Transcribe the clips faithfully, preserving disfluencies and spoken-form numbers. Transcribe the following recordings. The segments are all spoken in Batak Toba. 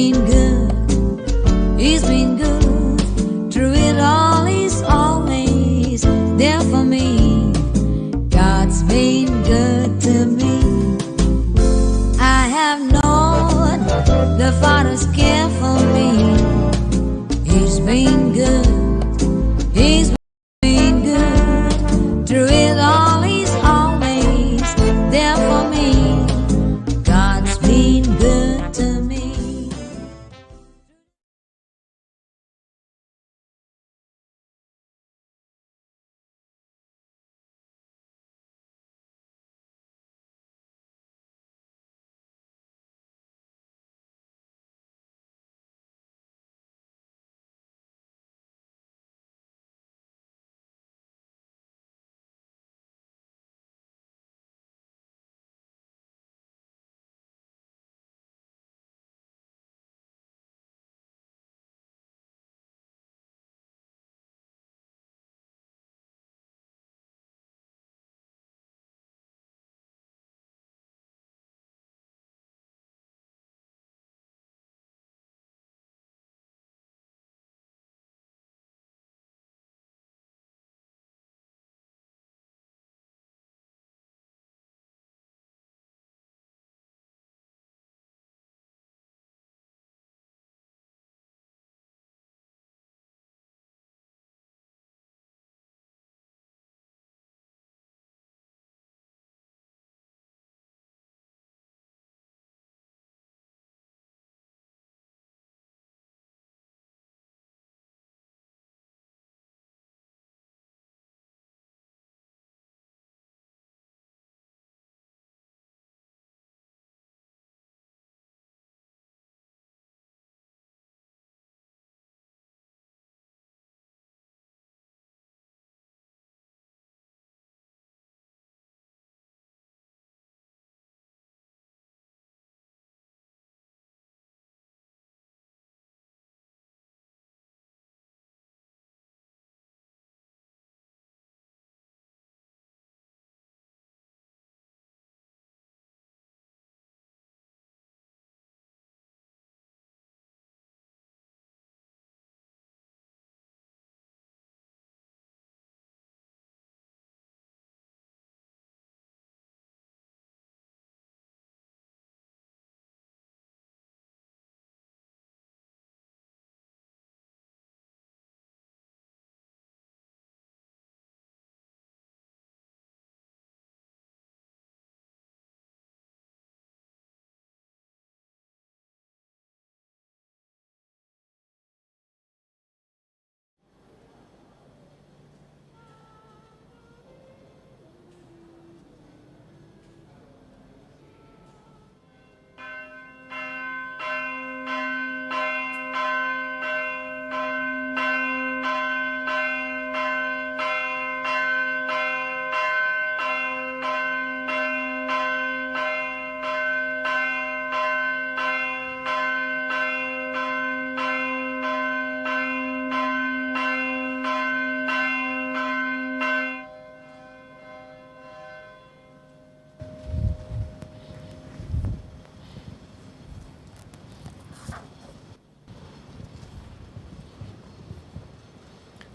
Been good. He's been good. Through it all, he's always there for me. God's been good to me. I have known the Father's care for me. He's been good. He's been good. Through it all, he's always there for me. God's been good to me.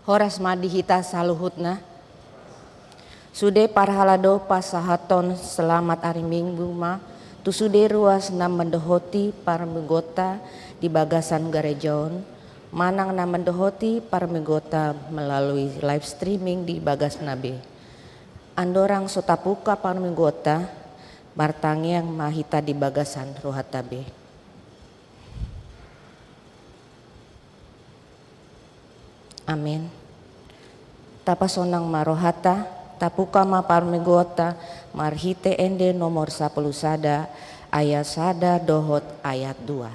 Horas ma di hita saluhutna. Sude parhalado pasahathon selamat ari Minggu ma tu sude ruas na mandohoti parmingguonta di bagasan gareja on, manang na mandohoti parmingguonta melalui live streaming di bagasna be. Andorang so tabuka parmingguonta, martangiang ma hita di bagasan rohanta be. Amen. Tapasonang ma rohanta, tabuka ma parmingguonta marhite ende nomor sampulu sada, ayat sada dohot ayat dua.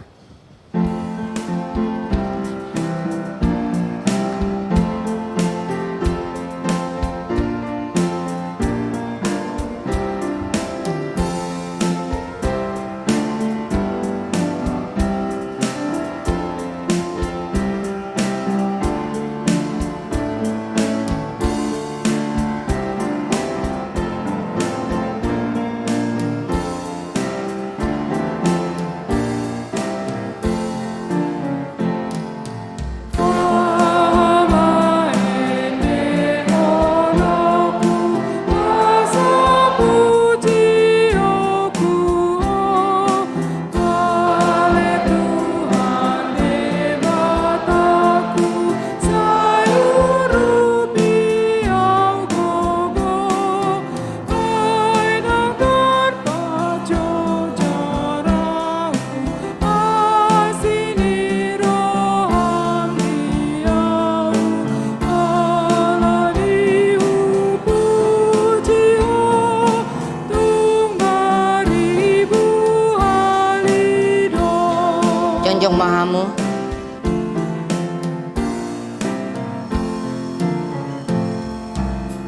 Tong ma hamu.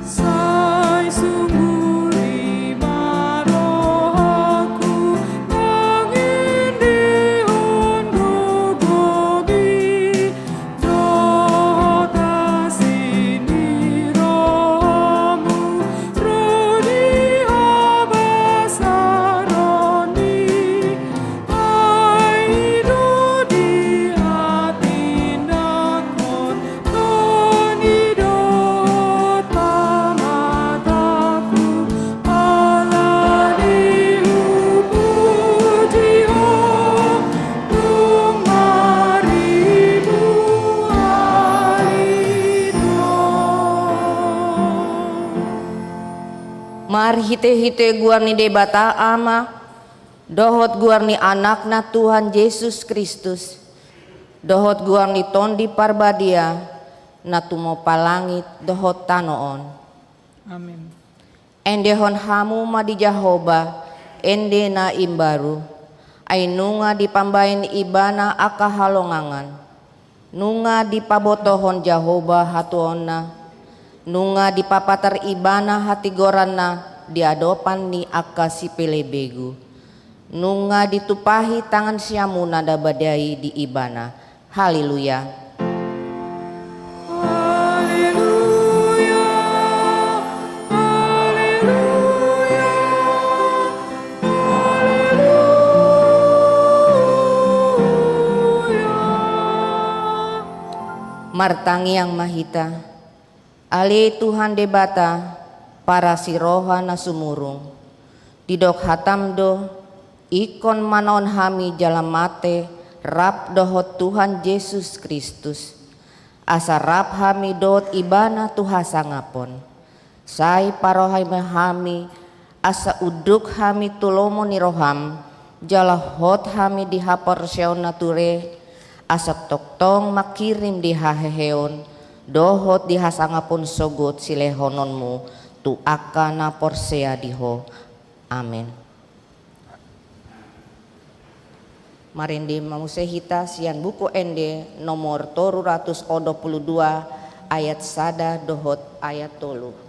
Sai sungkun i ma rohangku, mangendehon gogomi, dohot asi ni rohamu, ro di habasaron i. Ai do dihatindanghon, toni dohot pamatangku, ala ni hupuji Ho, tung maribu hali do. Marhitehite goar ni Debata Ama, dohot goar ni Anakna Tuhan Jesus Kristus, dohot goar ni Tondi Parbadia, na tumompa langit dohot tano on. Amin. Endehon hamu ma di Jahowa ende na imbaru, ai nunga dipambahen Ibana angka halongangan. Nunga dipabotohon Jahowa hatuaonna, nunga dipapatar Ibana hatigoranna di adopan ni angka sipelebegu. Nunga ditumpahi tangan siamunna na badia i di Ibana. Haleluya. Haleluya. Haleluya. Haleluya. Martangiang ma hita. Ale Tuhan Debata, parasi roha na sumurung, didok hatam do, ingkon manaon hami jala mate rap dohot Tuhan Jesus Kristus, asa rap hami dohot Ibana tu hasangapon. Sai parohai ma hami, asa unduk hami tu lomo ni roham, jala hot hami di haporseaon na ture, asa tongtong mangkirim di haheheon dohot di hasangapon sogot silehononmu tu angka na porsea di Ho. Amen. Marende ma muse hita sian Buku Ende nomor tolu ratus onom pulu dua, ayat sada dohot ayat tolu.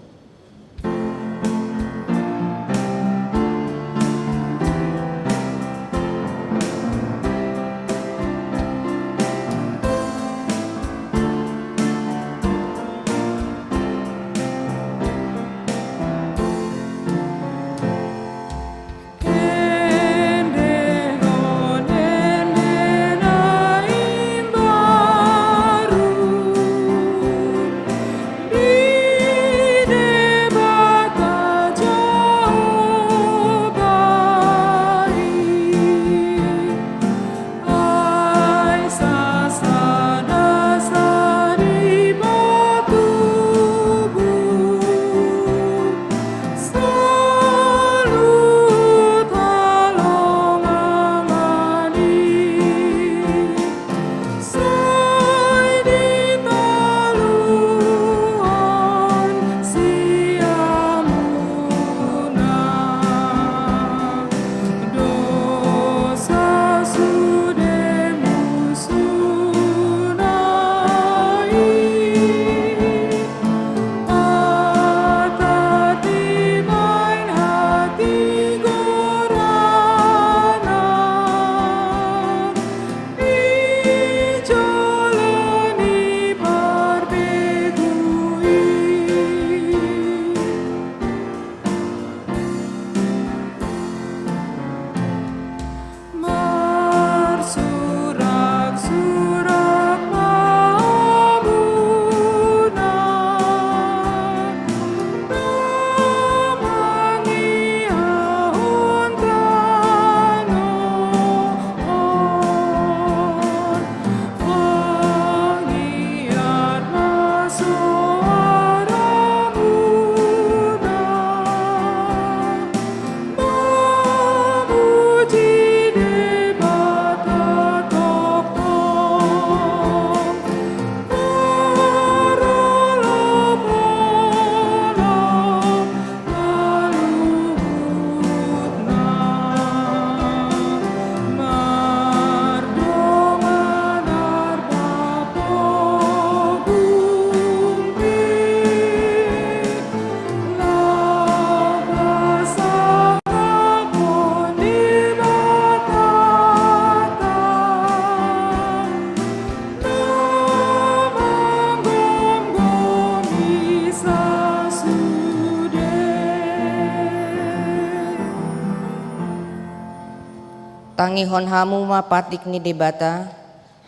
Tangihon hamu ma patik ni Debata,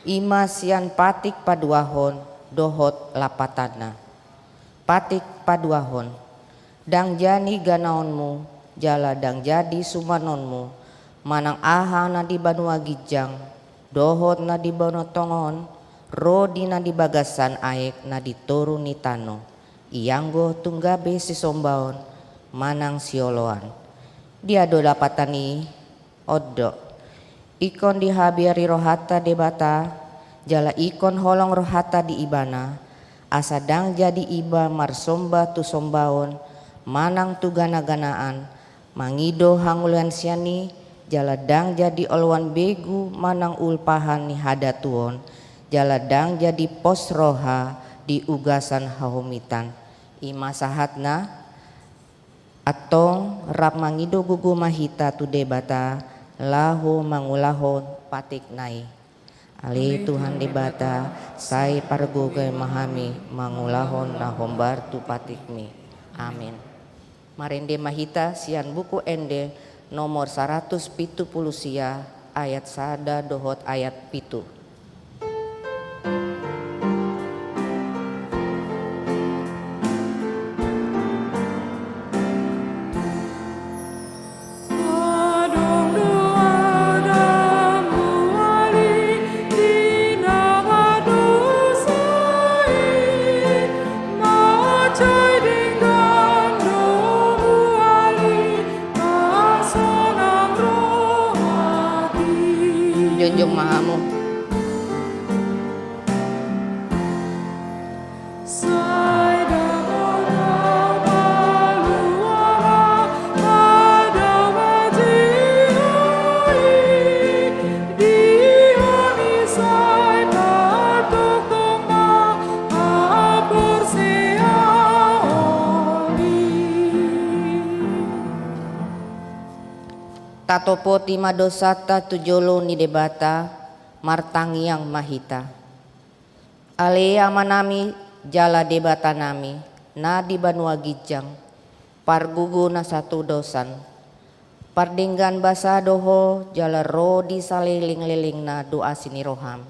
i ma sian patik paduahon dohot lapatanna. Patik paduahon. Ndang jadi ganaonmu, jala ndang jadi sumanonmu, manang aha na di banua ginjang, dohot na di banua tonga on, ro di na di bagasan aek na di toru ni tano, ianggo tung gabe sisombaon manang sioloan. Dia do lapatan i? On do. Ingkon dihabiari rohanta Debata, jala ingkon holong rohanta di Ibana, asa ndang jadi iba marsomba tu sombaon manang tu ganaganaan, mangido hangoluan sian i, jala ndang jadi oloan begu manang ulpahan ni hadatuon, jala ndang jadi pos roha di ugasan hahomitan. I ma sahatna. Antong rap mangido gogo ma hita tu Debata, laho mangulahon patikna i. Ale Tuhan Debata, sai pargogoi ma hami mangulahon na hombar tu patikmi. Amin. Marende ma hita sian Buku Ende nomor saratus pitu pulu sia, ayat sada dohot ayat pitu. Jongjong ma hamu. Tatopoti ma dosanta tu jolo ni Debata, martangiang ma hita. Ale Amanami, jala Debatanami, na di banua ginjang, pargogo na satudosan. Pardenggan basa do Ho, jala ro di salelenglelengna do asi ni roham.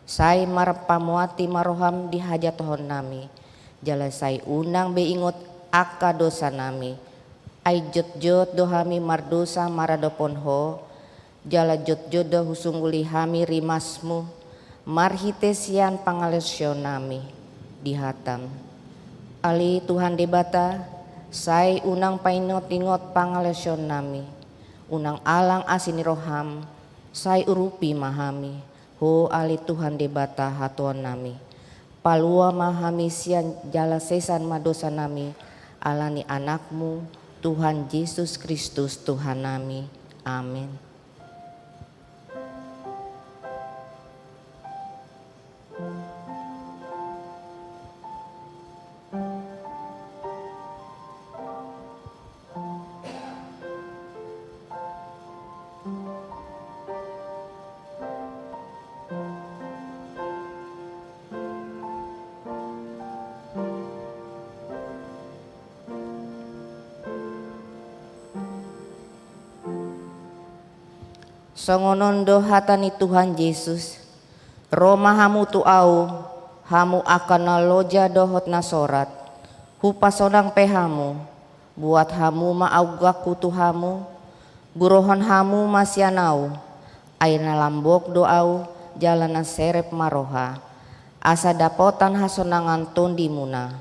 Sai marpamuati ma roham di hajatahonnami, jala sai unang be ingot angka dosanami. Ai jotjot do hami mardosa maradophon Ho, jala jotjot do husungguli hami rimasmu, marhite sian pangalaosionnami di hatam. Ale Tuhan Debata, sai unang paingotingot pangalaosionnami, unang alang asi ni roham, sai urupi ma hami, Ho ale Tuhan Debata hatuaonnami. Palua ma hami sian jala sesan ma dosanami, ala ni Anakmu, Tuhan Jesus Kristus Tuhannami. Amin. Songon on do hata ni Tuhan Jesus, ro ma hamu tu Ahu, hamu angka na loja dohot na sorat, hupasonang pe hamu, buat hamu ma auggakku tu hamu, gurohon hamu ma sian Ahu, ai na lambok do Ahu, jala na serep ma roha, asa dapotan hasonangan tondimuna.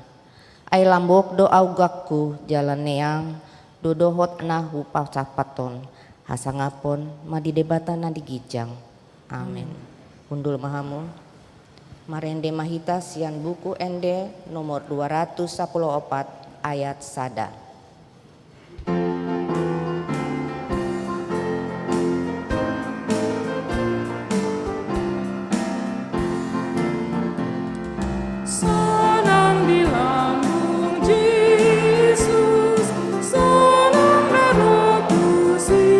Ai lambok do auggakku jala neang do dohot na hupasampathon, hasangapon ma di Debata na di ginjang. Amen. Hundul ma hamu. Marende ma hita sian Buku Ende nomor dua ratus sapuluh opat ayat sada. Sonang di lambung Jesus, sonang na ro tusi.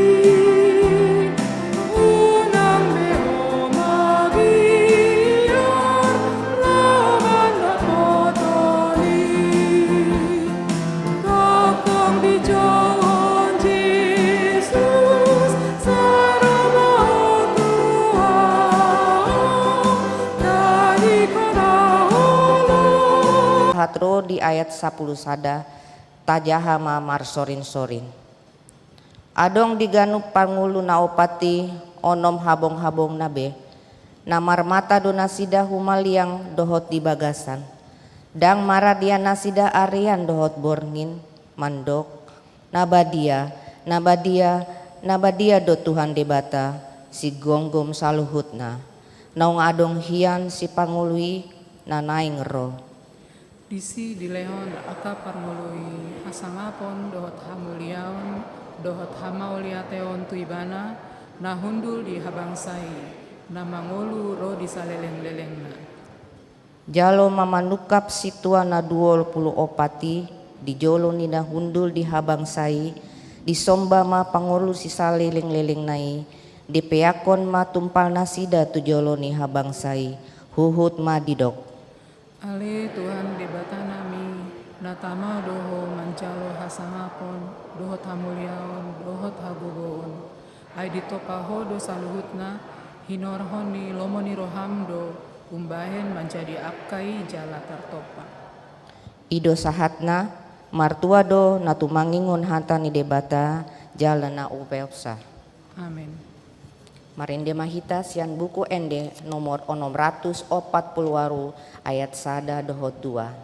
Unang be ho magiar laho mandapothon i. ro di ayat sapulu sada, tajaha ma marsorinsorin. Adong di ganup pangolu na opat i onom habonghabongna be. Na marmata do nasida humaliang dohot di bagasan. Ndang maradian nasida arian dohot borngin, mandok: Na badia, na badia, na badia do Tuhan Debata, sigomgom saluhutna. Naung adong hian sipangolu i na naeng ro. Disi dilehon angka parngolu i hasangapon dohot hamuliaon dohot hamauliateon tu Ibana, na hundul di habangsa i, na mangolu ro di salelenglelengna. Jalo ma manungkap sintua na dua pulu opat i, di jolo ni na hundul di habangsa i, disomba ma pangolu sisalelenglelengna i, dipeakkon ma tumpal nasida tu jolo ni habangsa i, huhut ma didok: Ale Tuhan Debatanami, na tama do Ho manjalo hasangapon dohot hamuliaon dohot hagogoon. Ai ditompa Ho do saluhutna, hinorhon ni lomo ni roham do umbahen manjadi angka i jala tartompa. I do sahatna. Martua do na tumangingon hata ni Debata jala na upeopsa. Amen. Marende ma hita sian Buku Ende nomor onom ratus opat pulu ualu, ayat sada dohot dua.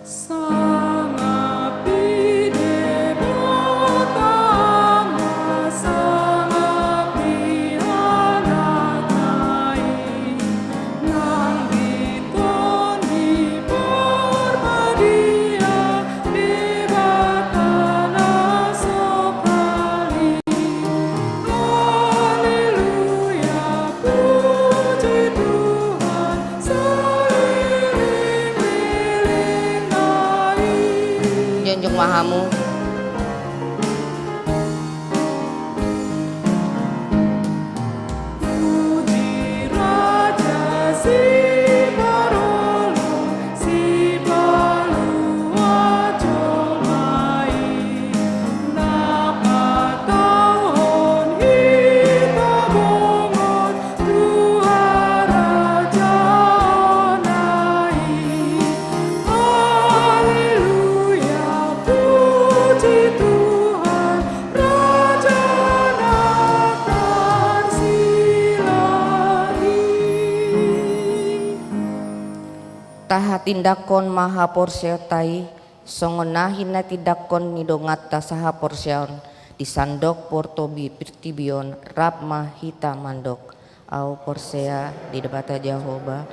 Sangap i Debata, sangap i Anakna i, nang di Tondi Parbadia, Debata na sohali. Haleluya, puji Tuhan, salelenglelengna i. Jongjong ma hamu. Puji Raja Siparoloi, Sipalua jolma i, na patauhon hita bongot tu harajaonna i. Haleluya, puji Tuhan, Raja na tarsilangit. Tahatindangkon ma haporseaonta i, songon na hinatindangkon ni donganta sahaporseaon di sandok portibi-, portibi on, rap ma hita mandok: Ahu porsea di Debata Jahowa,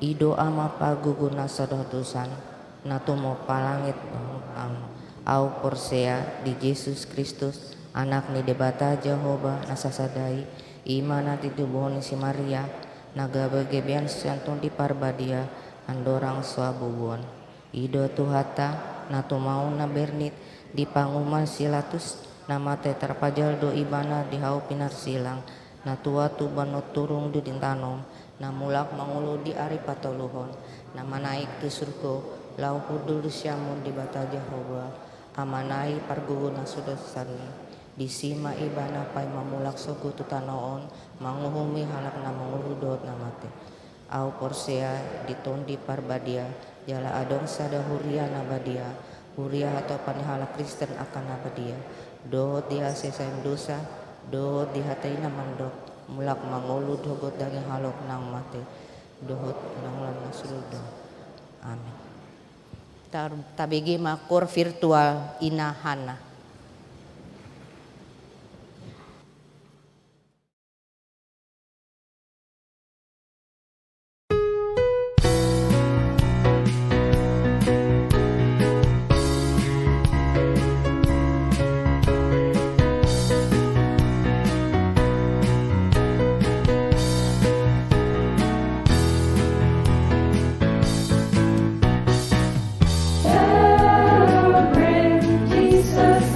i do Ama pargogo na so dohot usan, na tumompa langit dohot tano. Ahu porsea di Jesus Kristus, Anak ni Debata Jahowa na sasada i, i ma na titubuhon ni si Maria, na gabe gabean sian Tondi Parbadia, andorang so habubuon. I do Tuhanta, na tumaon na bernit di panguhuman si Pilatus, na mate tarpajal do Ibana di hau pinarsilang, na tuat tu banua turung do di tano, na mulak mangolu di ari patoluhon, na manaek tu surgo, laho hundul di siamun Debata Jahowa, Amana i pargogo na so dohot usan i. Disi ma Ibana paima mulak sogot tu tano on, manguhumi halak na mangolu dohot na mate. Ahu porsea di Tondi Parbadia, jala adong sada huria na badia, huria hatopan ni halak Kristen angka na badia, dohot di hasesaan dosa, dohot di hata i na mandok, mulak mangolu sogot daging halak na mate, dohot di hangoluan na sude. Amin. Tar-, tabege ma koor virtual Ina Hana. Celebrate Jesus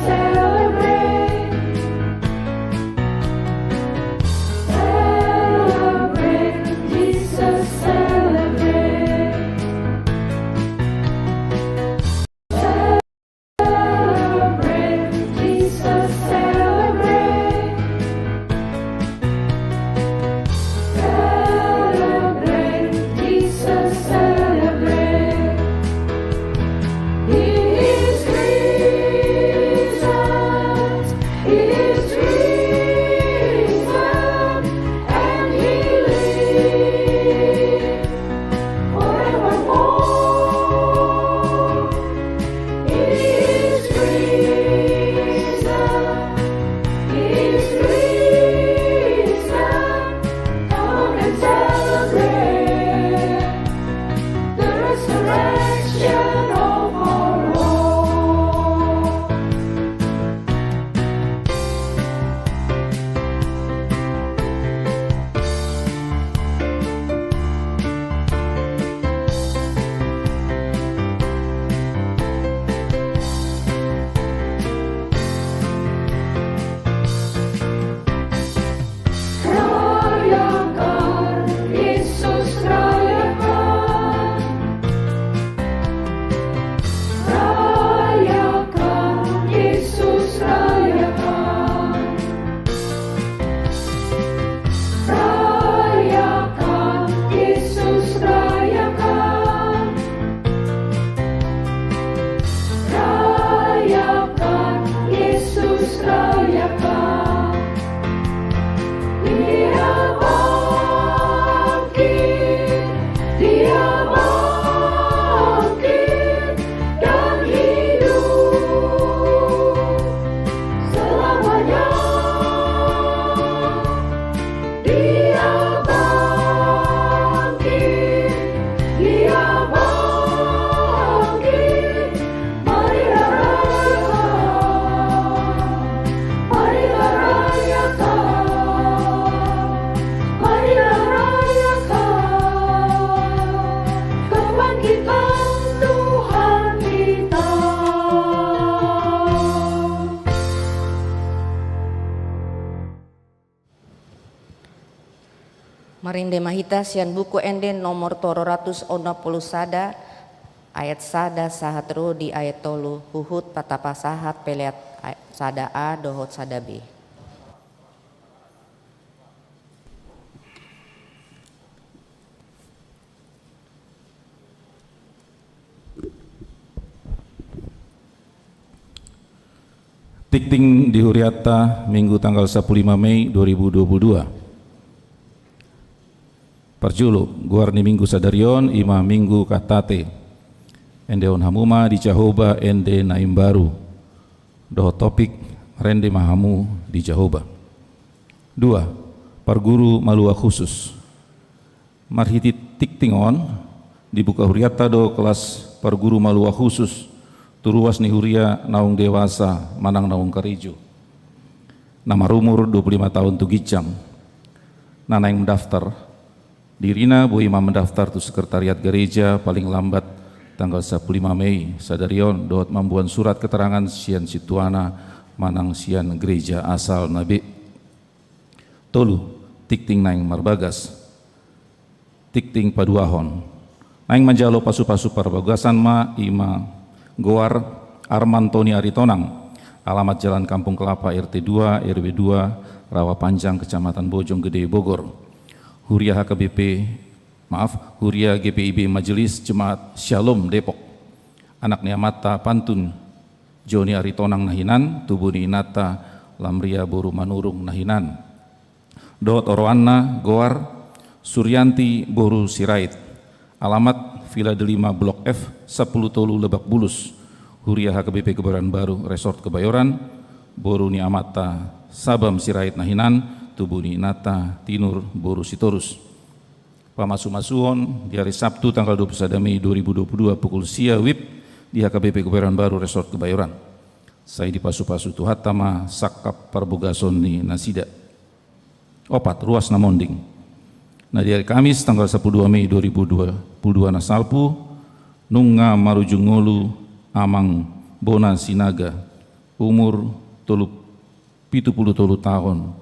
Rende ma hita sian Buku Ende nomor tolu ratus onom pulu sada, ayat sada sahat ro di ayat tolu, huhut patapasahat pelean ay-, sada A dohot sada B. Tingting di hurianta, Minggu tanggal sapuluh lima Mei dua ribu dua puluh dua. Parjolo, goar ni Minggu sadari on i ma Minggu Kantate. Endehon hamu ma di Jahowa ende na imbaru. Dohot topik, rende ma hamu di Jahowa. Dua, parguru malua khusus. Marhite tingting on, dibuka hurianta do kelas parguru malua khusus tu ruas ni huria naung dewasa manang naung karejo, na marumur dua puluh lima taon tu ginjang, na naeng mendaftar. Dirina boi ma mendaftar tu sekretariat gareja paling lambat tanggal sapuluh lima Mei sadari on, dohot mamboan surat keterangan sian sintuana manang sian gereja asalna be. Tolu, tingting naeng marbagas. Tingting paduahon. Naeng manjalo pasupasu parbagasan ma i ma goar Arman Toni Aritonang, alamat Jalan Kampung Kelapa, R T dua, R W dua, Rawa Panjang, Kecamatan Bojonggede, Bogor. Huria H K B P, maaf, huria G P I B Majelis Jemaat Syalom Depok. Anak ni amanta Pantun Joni Aritonang na hinan, tubu ni inanta Lamria boru Manurung na hinan. Dohot oroanna goar Suryanti boru Sirait. Alamat Villa Delima Blok F sapuluh tolu Lebak Bulus. Huria H K B P Kebayoran Baru Resort Kebayoran, boru ni amanta Sabam Sirait na hinan, tubu ni inanta Tinur boru Sitorus. Pamasumasuon di ari Sabtu tanggal dua puluh sada Mei dua ribu dua puluh dua pukul sia WIB di H K B P Kebayoran Baru Resort Kebayoran. Sai dipasupasu Tuhanta ma sangkap parbogason ni nasida. Opat, ruas na monding. Na di ari Kamis tanggal sapuluh dua Mei dua ribu dua puluh dua na salpu, nunga marujung ngolu Amang Bona Sinaga, umur tolu, pitu puluh tolu taon,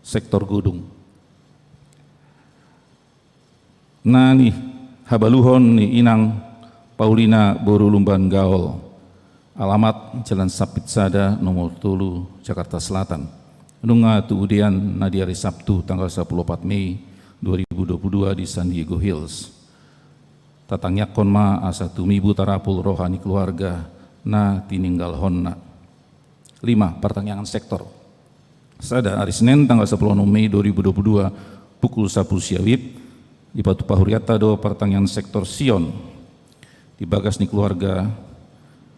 sektor Godung. Na nihabaluhon ni inang Paulina boru Lumban Gaol. Alamat Jalan Sampit Sada nomor tolu, Jakarta Selatan. Nunga tu udean na di ari Sabtu tanggal sapuluh opat Mei dua ribu dua puluh dua di San Diego Hills. Tatangiangkon ma asa tumibu tarapul roha ni keluarga na tininggalhonna. Lima, partangiangan sektor. Sada, ari Senen tanggal sapuluh onom Mei dua ribu dua puluh dua pukul sapuluh sia WIB, dipatupa hurianta do partangiangan sektor Sion di bagas ni keluarga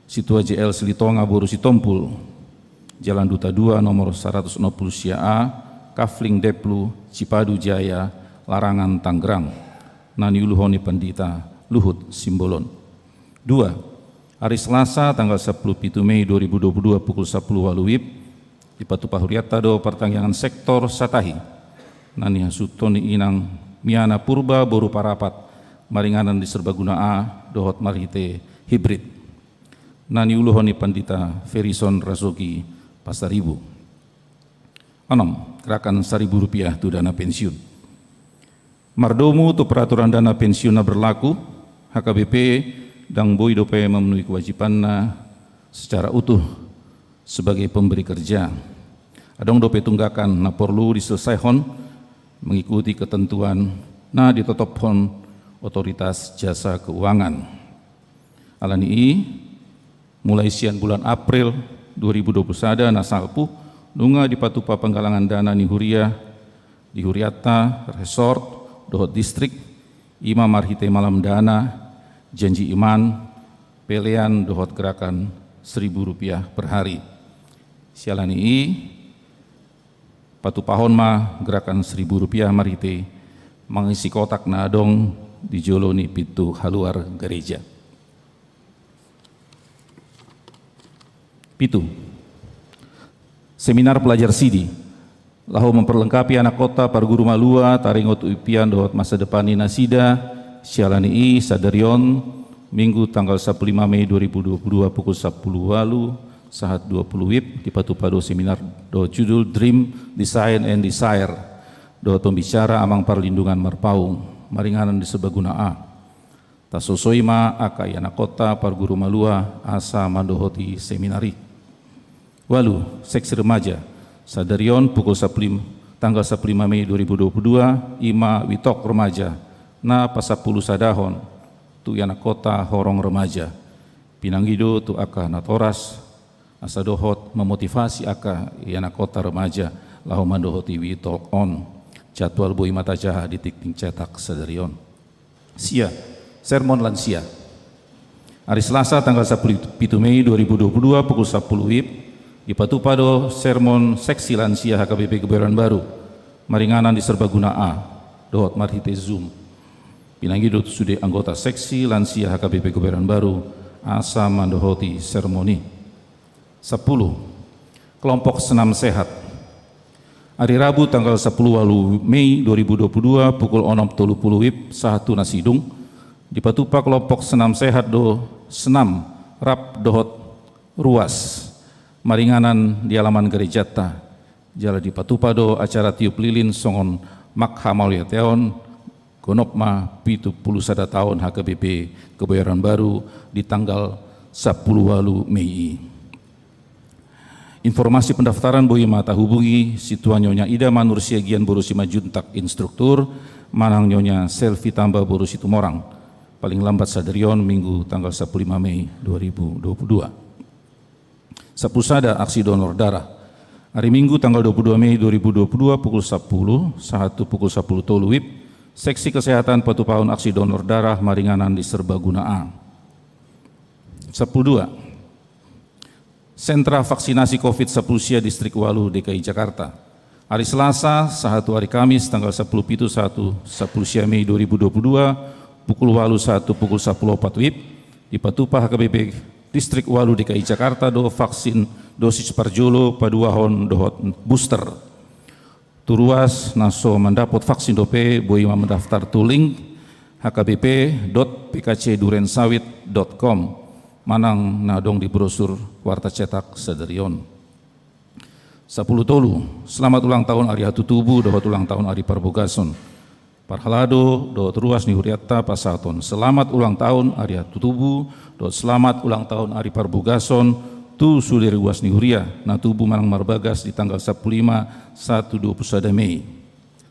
Situa J L Silitonga boru Sitompul, Jalan Duta dua nomor saratus onom pulu sia A, Kafling Deplu, Cipadu Jaya, Larangan, Tanggerang, na niuluhon ni Pandita Luhut Simbolon. Dua, ari Selasa tanggal sapuluh pitu Mei dua ribu dua puluh dua pukul sapuluh walu WIB, dipatupa hurianta do partangiangan sektor Satahi, na nihasuhuton ni inang Miana Purba boru Parapat, maringanan di Serbaguna A dohot marhite hibrid, na niuluhon ni Pandita Ferison Rasogi Pasaribu. Onom, gerakan saribu rupiah tu dana pensiun. Mardomu tu peraturan dana pensiun na berlaku, H K B P ndang boi dope memenuhi kewajibanna secara utuh sebagai pemberi kerja. Adong dope tunggakan na porlu diselesaihon mengikuti ketentuan na ditotophon Otoritas Jasa Keuangan. Alani i, mulai sian bulan April dua ribu dua puluh sada na salpu, nunga dipatupa penggalangan dana ni huria di hurianta, resort dohot distrik, i ma marhite malam dana, janji iman, pelean dohot gerakan seribu rupiah per hari. Siala ni i, patupahon ma gerakan seribu rupiah marhite mangisi kotak na adong di jolo ni pintu haluar gareja. Pitu, seminar pelajar sidi. Laho memperlengkapi anak kota parguru malua taringot uipian dohot masa depan ni nasida, siala ni i sadari on, Minggu tanggal sapuluh lima Mei dua ribu dua puluh dua pukul sapuluh walu sahat dua puluh WIB, dipatupa do seminar dohot judul Dream, Design and Desire. dohot pembicara Amang Parlindungan Marpaung, maringanan di Serbaguna A. Tasosoi ma angka ianakhonta parguru malua asa mandohoti seminar i. Ualu, seksi remaja. Sadari on pukul sampulu lim-, tanggal sampulu lima Mei dua ribu dua puluh dua, i ma We Talk Remaja, na pasampulu sadahon tu ianakhonta horong remaja. Pinangido tu angka natoras, asa dohot memotivasi angka ianakhonta remaja laho mandohoti We Talk on. Jadwal boi ma tajaha di tingting cetak sadari on. Sia, sermon lansia. Ari Selasa tanggal sampulu pitu Mei dua ribu dua puluh dua pukul sampulu WIB, dipatupa do sermon seksi lansia H K B P Kebayoran Baru, maringanan di Serbaguna A, dohot marhite Zoom. Pinangido tu sude anggota seksi lansia H K B P Kebayoran Baru, asa mandohoti sermon i. Sampulu, kelompok senam sehat. Ari Rabu tanggal sampulu ualu Mei dua ribu dua puluh dua pukul onom tolu pulu WIB sahat tu na sidung, dipatupa kelompok senam sehat do senam rap dohot ruas, maringanan di alaman gerejanta. Jala dipatupa do acara tiup lilin songon manghamauliateon, gonop ma pitu pulu sada taon H K B P Kebayoran Baru di tanggal sampulu ualu Mei i. Informasi pendaftaran boi ma tahubungi situan Nyonya Ida Manur Siagian boru Simanjuntak, instruktur, manang Nyonya Selvi Tamba boru Situmorang, paling lambat sadari on, Minggu tanggal sampulu lima Mei dua ribu dua puluh dua. Sampulu sada, aksi donor darah. Ari Minggu tanggal dua puluh dua Mei dua ribu dua puluh dua pukul sampulu sahat tu pukul sampulu tolu WIB, seksi kesehatan patupahon aksi donor darah maringanan di Serbaguna A. Sampulu dua, sentra vaksinasi covid sampulu sia Distrik ualu D K I Jakarta. Ari Selasa sahat tu ari Kamis tanggal sampulu pitu sahat tu sampulu sia Mei dua ribu dua puluh dua, pukul ualu sahat tu pukul sampulu opat WIB, dipatupa H K B P Distrik ualu D K I Jakarta do vaksin dosis parjolo, paduahon dohot booster. Tu ruas na so mandapot vaksin dope boi ma mandaftar tu link H K B P dot P K C Durensawit dot com manang na adong di brosur warta cetak sadari on. Sampulu tolu, selamat ulang tahun ari hatutubu dohot ulang tahun ari parbogason. Parhalado dohot ruas ni hurianta pasahathon selamat ulang tahun ari hatutubu dohot selamat ulang tahun ari parbogason tu sude ruas ni huria na tubu manang marbagas di tanggal sampulu lima sahat tu dua puluh sada Mei.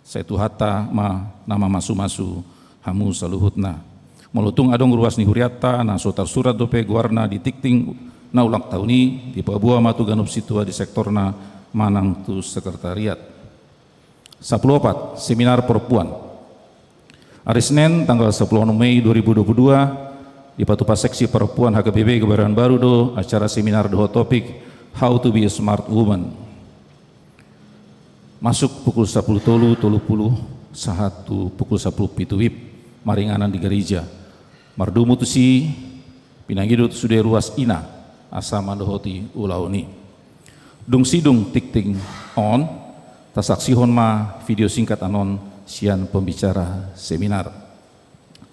Sai Tuhanta ma na mamasumasu hamu saluhutna. Molo tung adong ruas ni hurianta na so tarsurat dope goarna di tingting na ulang tahun i, dipaboa ma tu ganup sintua di sektorna manang tu sekretariat. Sampulu opat, seminar perempuan. Ari Senen tanggal sampulu onom Mei dua ribu dua puluh dua, dipatupa seksi perempuan H K B P Kebayoran Baru do acara seminar dohot topik How to be a Smart Woman. Masuk pukul sampulu tolu tolu pulu sahat tu pukul sampulu pitu WIB, maringanan di gareja. Mardomu tusi, pinangido tu sude ruas ina asa mandohoti ulaon i. Dung sidung tingting on, tasaksihon ma video singkat annon sian pembicara seminar.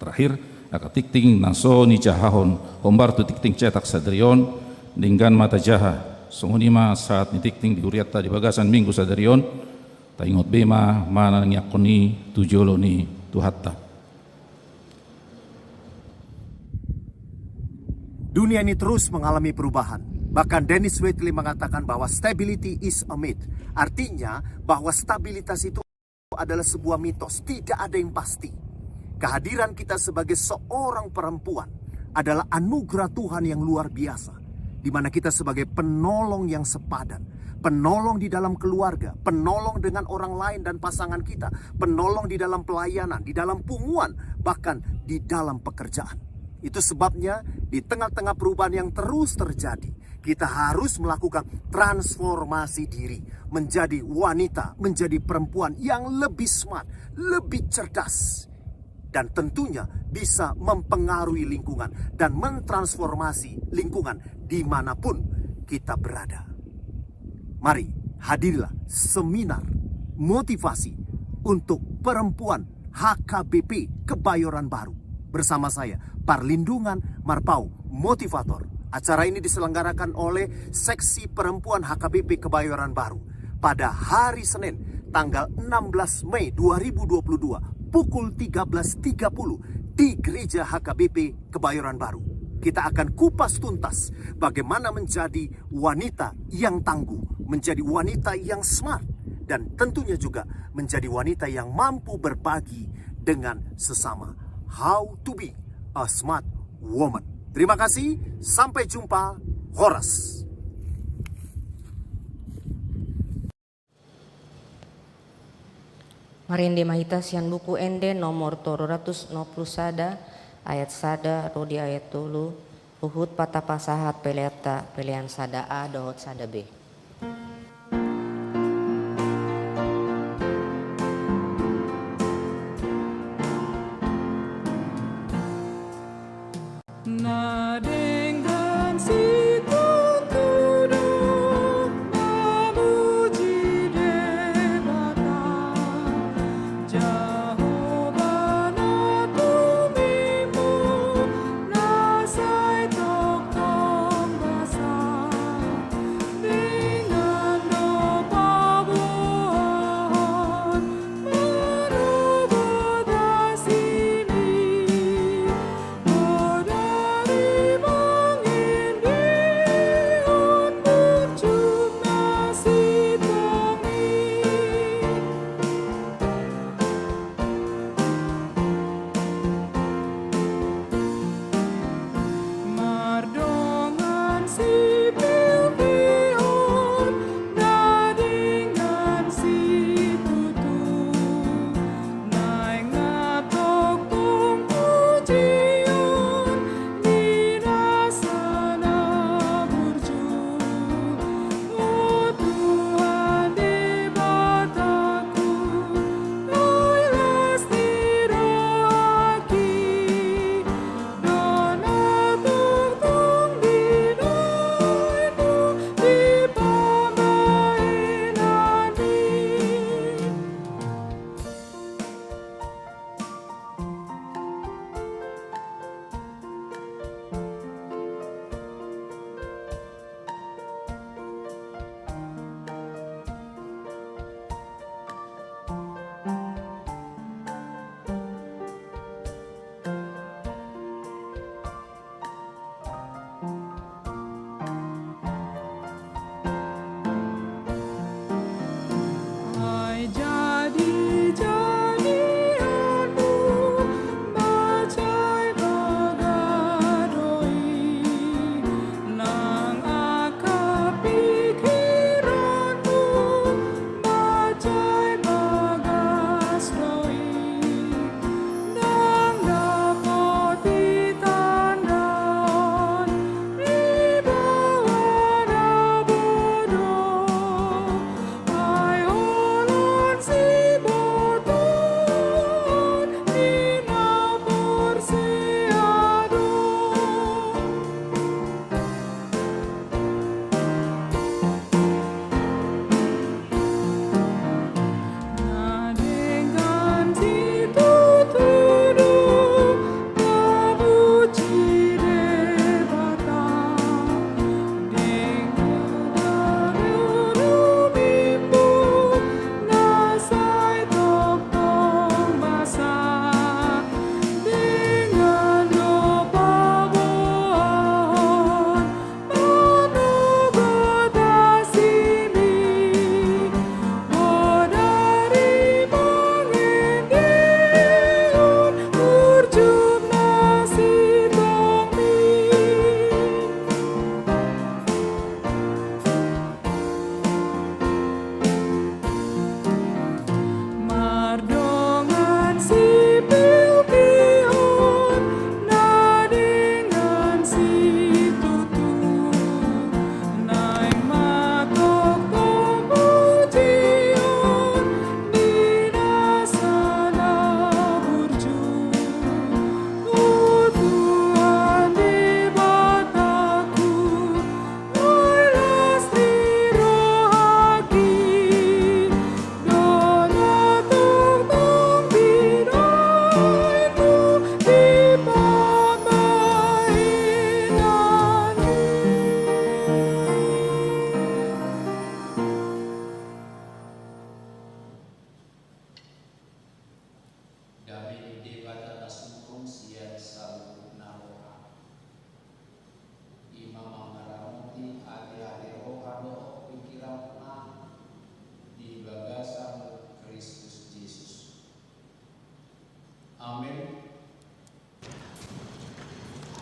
Terakhir, angka tingting na so nijahahon hombar tu tingting cetak sadari on, denggan ma tajaha. Songon i ma sahat ni tingting di hurianta di bagasan Minggu sadari on. Taingot be ma manangiangkon i tu jolo ni Tuhanta. Dunia ini terus mengalami perubahan. Bahkan Dennis Waitley mengatakan bahwa stability is a myth. Artinya bahwa stabilitas itu adalah sebuah mitos, tidak ada yang pasti. Kehadiran kita sebagai seorang perempuan adalah anugerah Tuhan yang luar biasa, di mana kita sebagai penolong yang sepadan, penolong di dalam keluarga, penolong dengan orang lain dan pasangan kita, penolong di dalam pelayanan, di dalam punguan, bahkan di dalam pekerjaan. Itu sebabnya di tengah-tengah perubahan yang terus terjadi, kita harus melakukan transformasi diri menjadi wanita, menjadi perempuan yang lebih smart, lebih cerdas, dan tentunya bisa mempengaruhi lingkungan dan mentransformasi lingkungan dimanapun kita berada. Mari, hadirilah seminar motivasi untuk perempuan H K B P Kebayoran Baru bersama saya, Parlindungan Marpaung, motivator. Acara ini diselenggarakan oleh Seksi Perempuan H K B P Kebayoran Baru pada hari Senin, tanggal enam belas Mei dua ribu dua puluh dua, pukul tiga belas tiga puluh, di Gereja H K B P Kebayoran Baru. Kita akan kupas tuntas bagaimana menjadi wanita yang tangguh, menjadi wanita yang smart, dan tentunya juga menjadi wanita yang mampu berbagi dengan sesama. How to be a smart woman. Terima kasih, sampai jumpa, horas. Marende ma hita sian Buku Ende nomor tolu ratus onom pulu sada, ayat sada ro di ayat tolu, huhut patapasahat peleanta, pelean sada A dohot sada B. Na denggan situtu do mamuji Debata, Jahowa na tumimbo, na sai tongtong basa.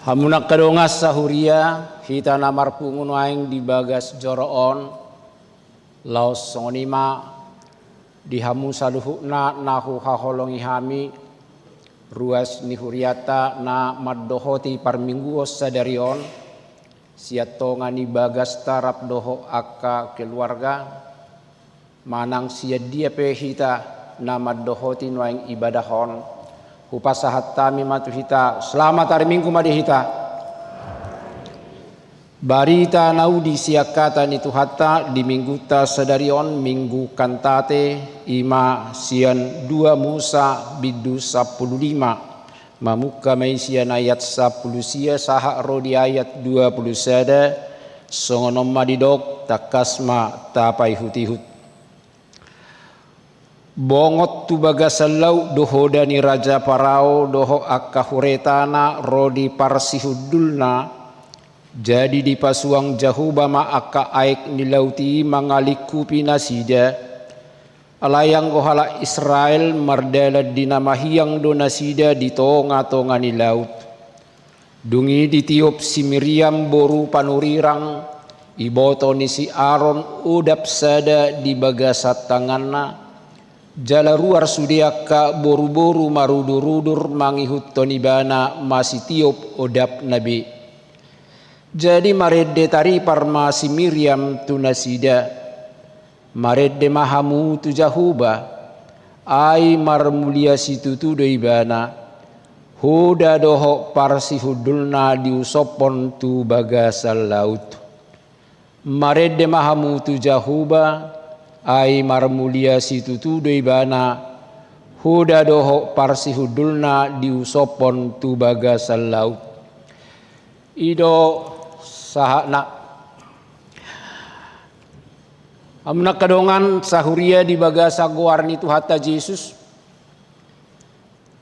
Hamu na angka dongan sahuria, hita na marpungu nuaeng di bagas joro on, laos songon i ma di hamu saluhutna na huhaholongi hami, ruas ni hurianta na mandohoti parmingguon sadari on, sian tonga ni bagasta rap dohot angka keluarga, manang sian dia pe hita na mandohoti nuaeng ibadah on, hupasahat hami ma tu hita, selamat hari Minggu ma di hita. Barita na uli sian hata ni Tuhanta di Mingguta sadari on, Minggu Kantate, i ma sian dua Musa bindu sampulu lima. Mamungka ma i sian ayat sampulu sia sahat ro di ayat dua pulu sada, songon on ma didok, tangkas ma tapaihutihut. Bongot tu bagasan laut do hoda ni Raja Parao dohot angka huretana ro di parsihundulna, jadi dipasuang Jahowa ma angka aek ni laut i mangalingkupi nasida. Alai anggo halak Israel mardalan di na mahiang do nasida di tongatonga ni laut. Dung i ditiop si Miriam boru panurirang, iboto ni si Aron odap sada di bagasan tanganna, jala ruar sude angka boruboru marudurudur mangihuthon ibana masitiop odapna be. Jadi marende taripar ma si Miriam tu nasida. Marende ma hamu tu Jahowa, ai marmulia situtu do Ibana, hoda dohot parsihundulna diusophon tu bagasan laut. Marende ma hamu tu Jahowa, ai marmulia situtu do Ibana, hoda dohot parsihundulna diusophon tu bagasan laut. I do sahatna. Hamu na angka dongan sahuria di bagasan goar ni Tuhanta Jesus,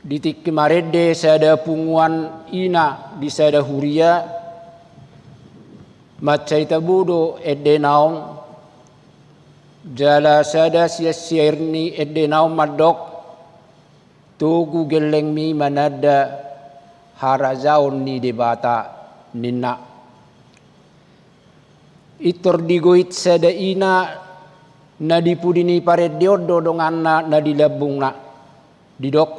di tingki marende sada punguan ina di sada huria, mansai tabo do endena on, jala sada sian syair ni endena on mandok, togu gellengmi mananda harajaon ni Debata, ninna. Pintor digoit sada ina na di pudi ni parende on do donganna na di lambungna. Didok,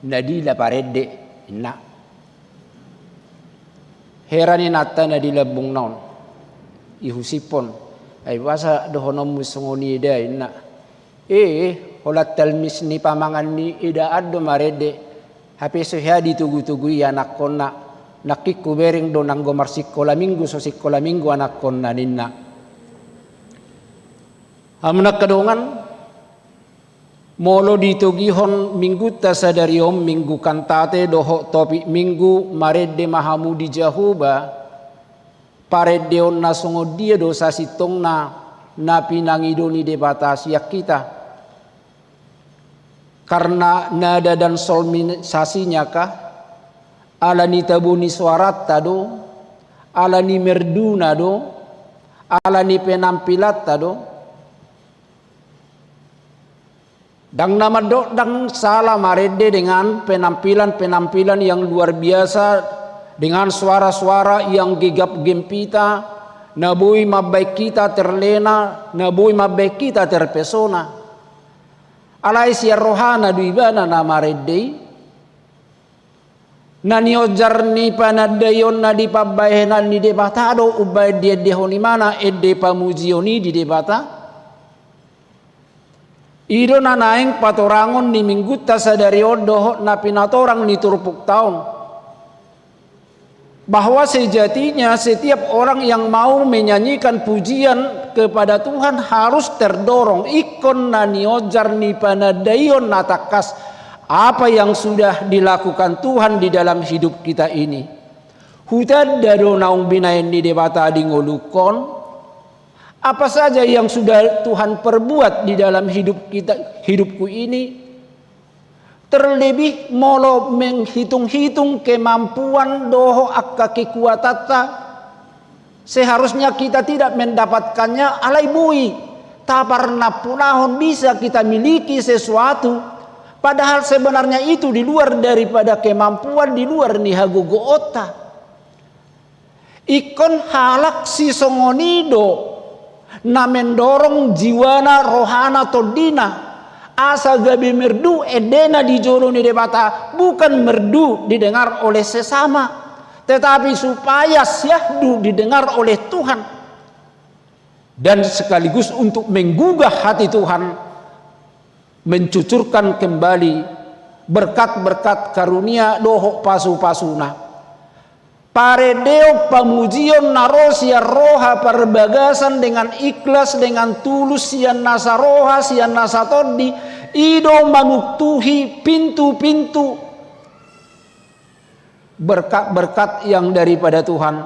na dila parende, ninna. Heran inanta na di lambungna on. Ihusipon. Ai boasa dohononmu songon i da, ninna. E, holan talmis ni pamangan ni edaan do marende. Hape so hea ditogutogu i anakkonna. Nangkin hubereng do nanggo marsikola minggu so sikola minggu anakkonna, ninna. Hamu na angka dongan, molo ditogihon Mingguta sadari on, Minggu Kantate dohot topik minggu, marende ma hamu di Jahowa, parendeon na songon dia do sasintongna na pinangido ni Debata sian hita. Karna nada dan solmisasinya kah? Ala ni tabo ni soaranta do? Ala ni merduna do? Ala ni penampilanta do? Ndang na mandok, ndang sala marende dengan penampilan-penampilan yang luar biasa, dengan suara-suara yang gegap gempita, na boi mambahen hita terlena, na boi mambahen hita terpesona. Alai sian rohana do ibana na marende i. Na nionjar ni panandaion na di pambahenan ni Debata do umbahen diendehon ibana ende pamujion i di Debata. I do na naeng patorangon ni Mingguta sadari on dohot na pinatorang ni turpukta on. Bahwa sejatinya setiap orang yang mau menyanyikan pujian kepada Tuhan harus terdorong, ingkon na nionjar ni panandaion na tangkas apa yang sudah dilakukan Tuhan di dalam hidup kita ini. Hutanda do naung binahen ni Debata di ngolungkon. Apa saja yang sudah Tuhan perbuat di dalam hidup kita, hidupku ini, terlebih molo menghitung-hitung kemampuan dohot angka kekuatanta, seharusnya kita tidak mendapatkannya, alai boi taparnampunahon bisa kita miliki sesuatu, padahal sebenarnya itu di luar daripada kemampuan, di luar ni hagogoonta. Ingkon halak sisongon i do na mendorong jiwana, rohana, tondina, asa gabe merdu endena di jolo ni Debata, bukan merdu didengar oleh sesama, tetapi supaya syahdu didengar oleh Tuhan. Dan sekaligus untuk menggugah hati Tuhan, mencucurkan kembali berkat-berkat karunia dohot pasu-pasuna. Parendeon pamujion na ro sian roha parbagasan dengan ikhlas, dengan tulus, sian nasa roha, sian nasa tondi, i do manuktuhi pintu-pintu berkat-berkat yang daripada Tuhan.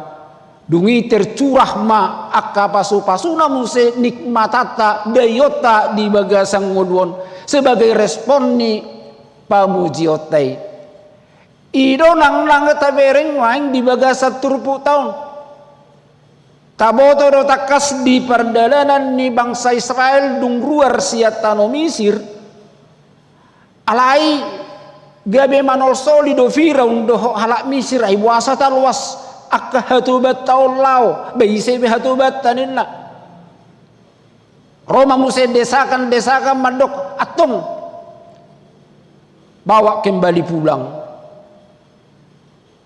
Dung i tercurah ma angka pasu-pasuna muse, nikmatanta, daionta di bagasan ngolu on sebagai respon ni pamujionta i. I do nang, nang tabereng nuaeng di bagasan turpukta on. Taboto do tangkas di pardalanan ni bangsa Israel dung ruar sian tano Misir, alai gabe manolsoli do Firaun dohot halak Misir, ai boasa taloas angka hatobanta on laho, ba ise be hatobanta ninna. Ro ma muse desakan-desakan mandok, antong, bawa kembali pulang.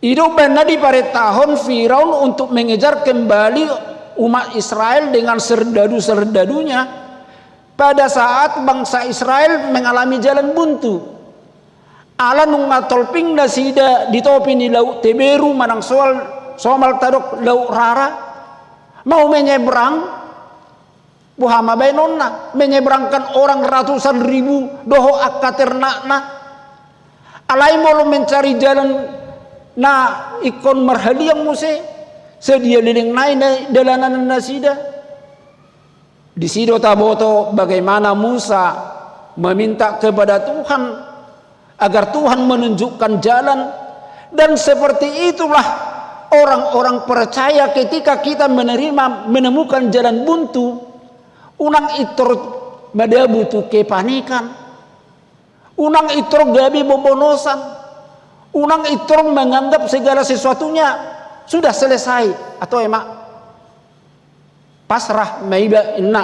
I do umbahen na diparentahon Firaun untuk mengejar kembali umat Israel dengan serdadu-serdadunya pada saat bangsa Israel mengalami jalan buntu. Ala nunga tolping nasida di topi ni Laut Teberu manang soal, somal tadok Laut Rara, mau menyeberang, boha ma baenonna, menyeberangkan orang ratusan ribu dohot angka ternakna. Alai molo mencari jalan na ingkon marhaliang muse, sadia leleng nai na dalanan nasida. Di si do taboto bagaimana Musa meminta kepada Tuhan agar Tuhan menunjukkan jalan. Dan seperti itulah orang-orang percaya, ketika kita menerima, menemukan jalan buntu, unang intor madabu tu kepanikan, unang intor gabe bobonosan, unang intor menganggap segala sesuatunya sudah selesai, atau emak pasrah ma iba inna.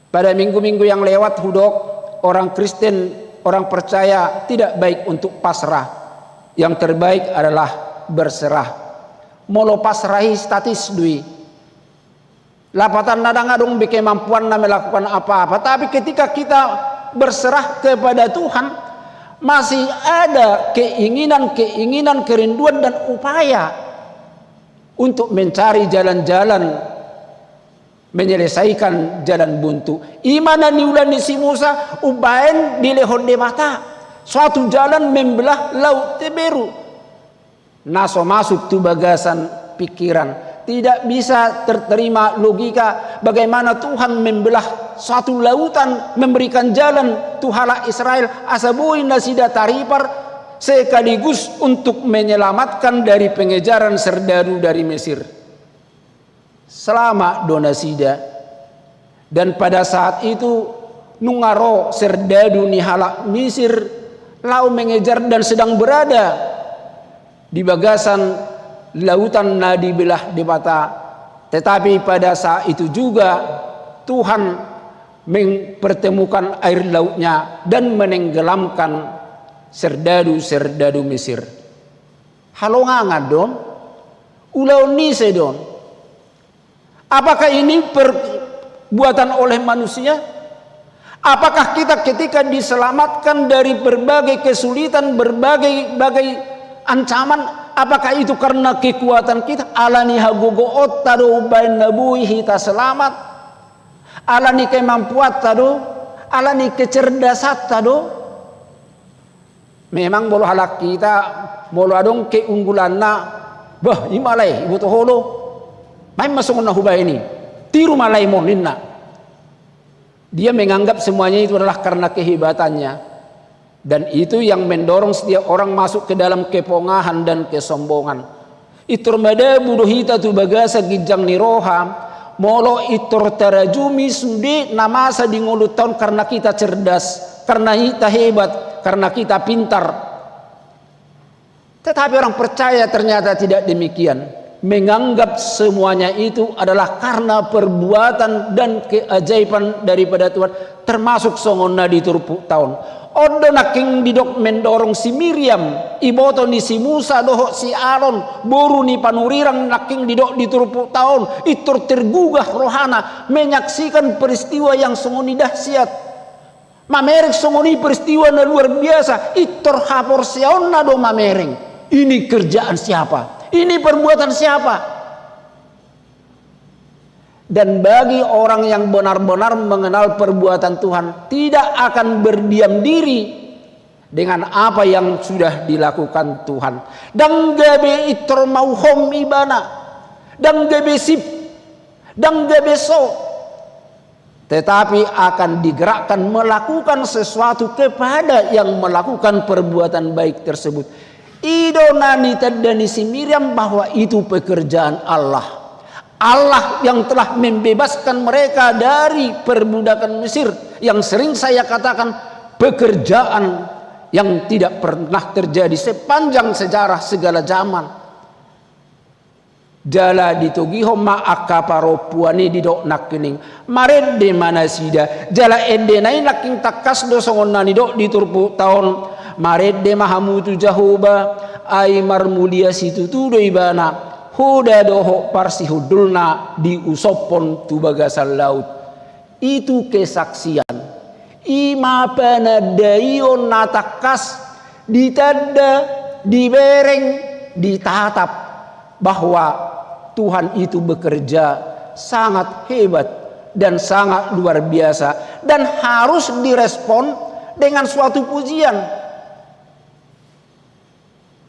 Pada minggu-minggu yang lewat hudok, orang Kristen, orang percaya tidak baik untuk pasrah. Yang terbaik adalah berserah. Molo pasrah i statis do i. Lapatanna ndang adong be kemampuanna melakukan apa-apa. Tapi ketika kita berserah kepada Tuhan, masih ada keinginan-keinginan, kerinduan dan upaya untuk mencari jalan-jalan menyelesaikan jalan buntu. I ma na niula ni si Musa, umbahen dilehon Debata suatu jalan membelah Laut Teberu. Na so masuk tu bagasan pikiran. Tidak bisa terterima logika bagaimana Tuhan membelah suatu lautan, memberikan jalan tu halak Israel asa boi nasida taripar, sekaligus untuk menyelamatkan dari pengejaran serdadu dari Mesir. Selamat do nasida. Dan pada saat itu, nunga ro serdadu ni halak Misir laho mengejar dan sedang berada di bagasan lautan na dibelah Debata. Tetapi pada saat itu juga Tuhan mempertemukan air lautnya dan menenggelamkan serdadu-serdadu Mesir. Halongangan do on? Ulaon ni ise do on? Apakah ini perbuatan oleh manusia? Apakah kita ketika diselamatkan dari berbagai kesulitan, berbagai bagai ancaman, apakah itu karena kekuatan kita? Ala ni hagogoonta do umbahen na boi hita selamat? Ala ni kemampuanta do? Ala ni kecerdasanta do? Memang molo halak hita, molo adong keunggulanna, bah, i ma alai, iboto ho do. Main ma songon na hubahen i. Tiru ma alai mon, ninna. Dia menganggap semuanya itu adalah karena kehebatannya. Dan itu yang mendorong setiap orang masuk ke dalam kepongahan dan kesombongan. Intor madabu do hita tu bagasan ginjang ni roha, molo intor tarajumi sude na masa di ngolunta on karena kita cerdas, karena hita hebat, karena kita pintar. Tetapi orang percaya ternyata tidak demikian. Menganggap semuanya itu adalah karena perbuatan dan keajaiban daripada Tuhan, termasuk songon na di turpukta on. On do nangkin didok mendorong si Miriam, iboto ni si Musa dohot si Aron, boru ni panurirang, nangkin didok di turpukta on, pintor tergugah rohana menyaksikan peristiwa yang songon i dahsyat. Mamereng songon i peristiwa na luar biasa, pintor haporseaonna do mamereng. Ini kerjaan siapa? Ini perbuatan siapa? Dan bagi orang yang benar-benar mengenal perbuatan Tuhan, tidak akan berdiam diri dengan apa yang sudah dilakukan Tuhan. Ndang gabe pintor mauhom ibana, ndang gabe sip, ndang gabe so, tetapi akan digerakkan melakukan sesuatu kepada yang melakukan perbuatan baik tersebut. I do na nitanda ni si Miriam bahwa itu pekerjaan Allah. Allah yang telah membebaskan mereka dari perbudakan Mesir, yang sering saya katakan pekerjaan yang tidak pernah terjadi sepanjang sejarah segala zaman. Jala ditogihon ma angka parompuan i, didok nangkining, marende ma nasida. Jala endena i nangkin tangkas do songon na nidok di turpukta on. Marende ma hamu tu Jahowa, ai marmulia situtu do Ibana, hoda dohot parsihundulna diusophon tu bagasan laut. Itu kesaksian. I ma panandaion na tangkas, ditanda, dibereng, ditatap bahwa Tuhan itu bekerja sangat hebat dan sangat luar biasa dan harus direspon dengan suatu pujian.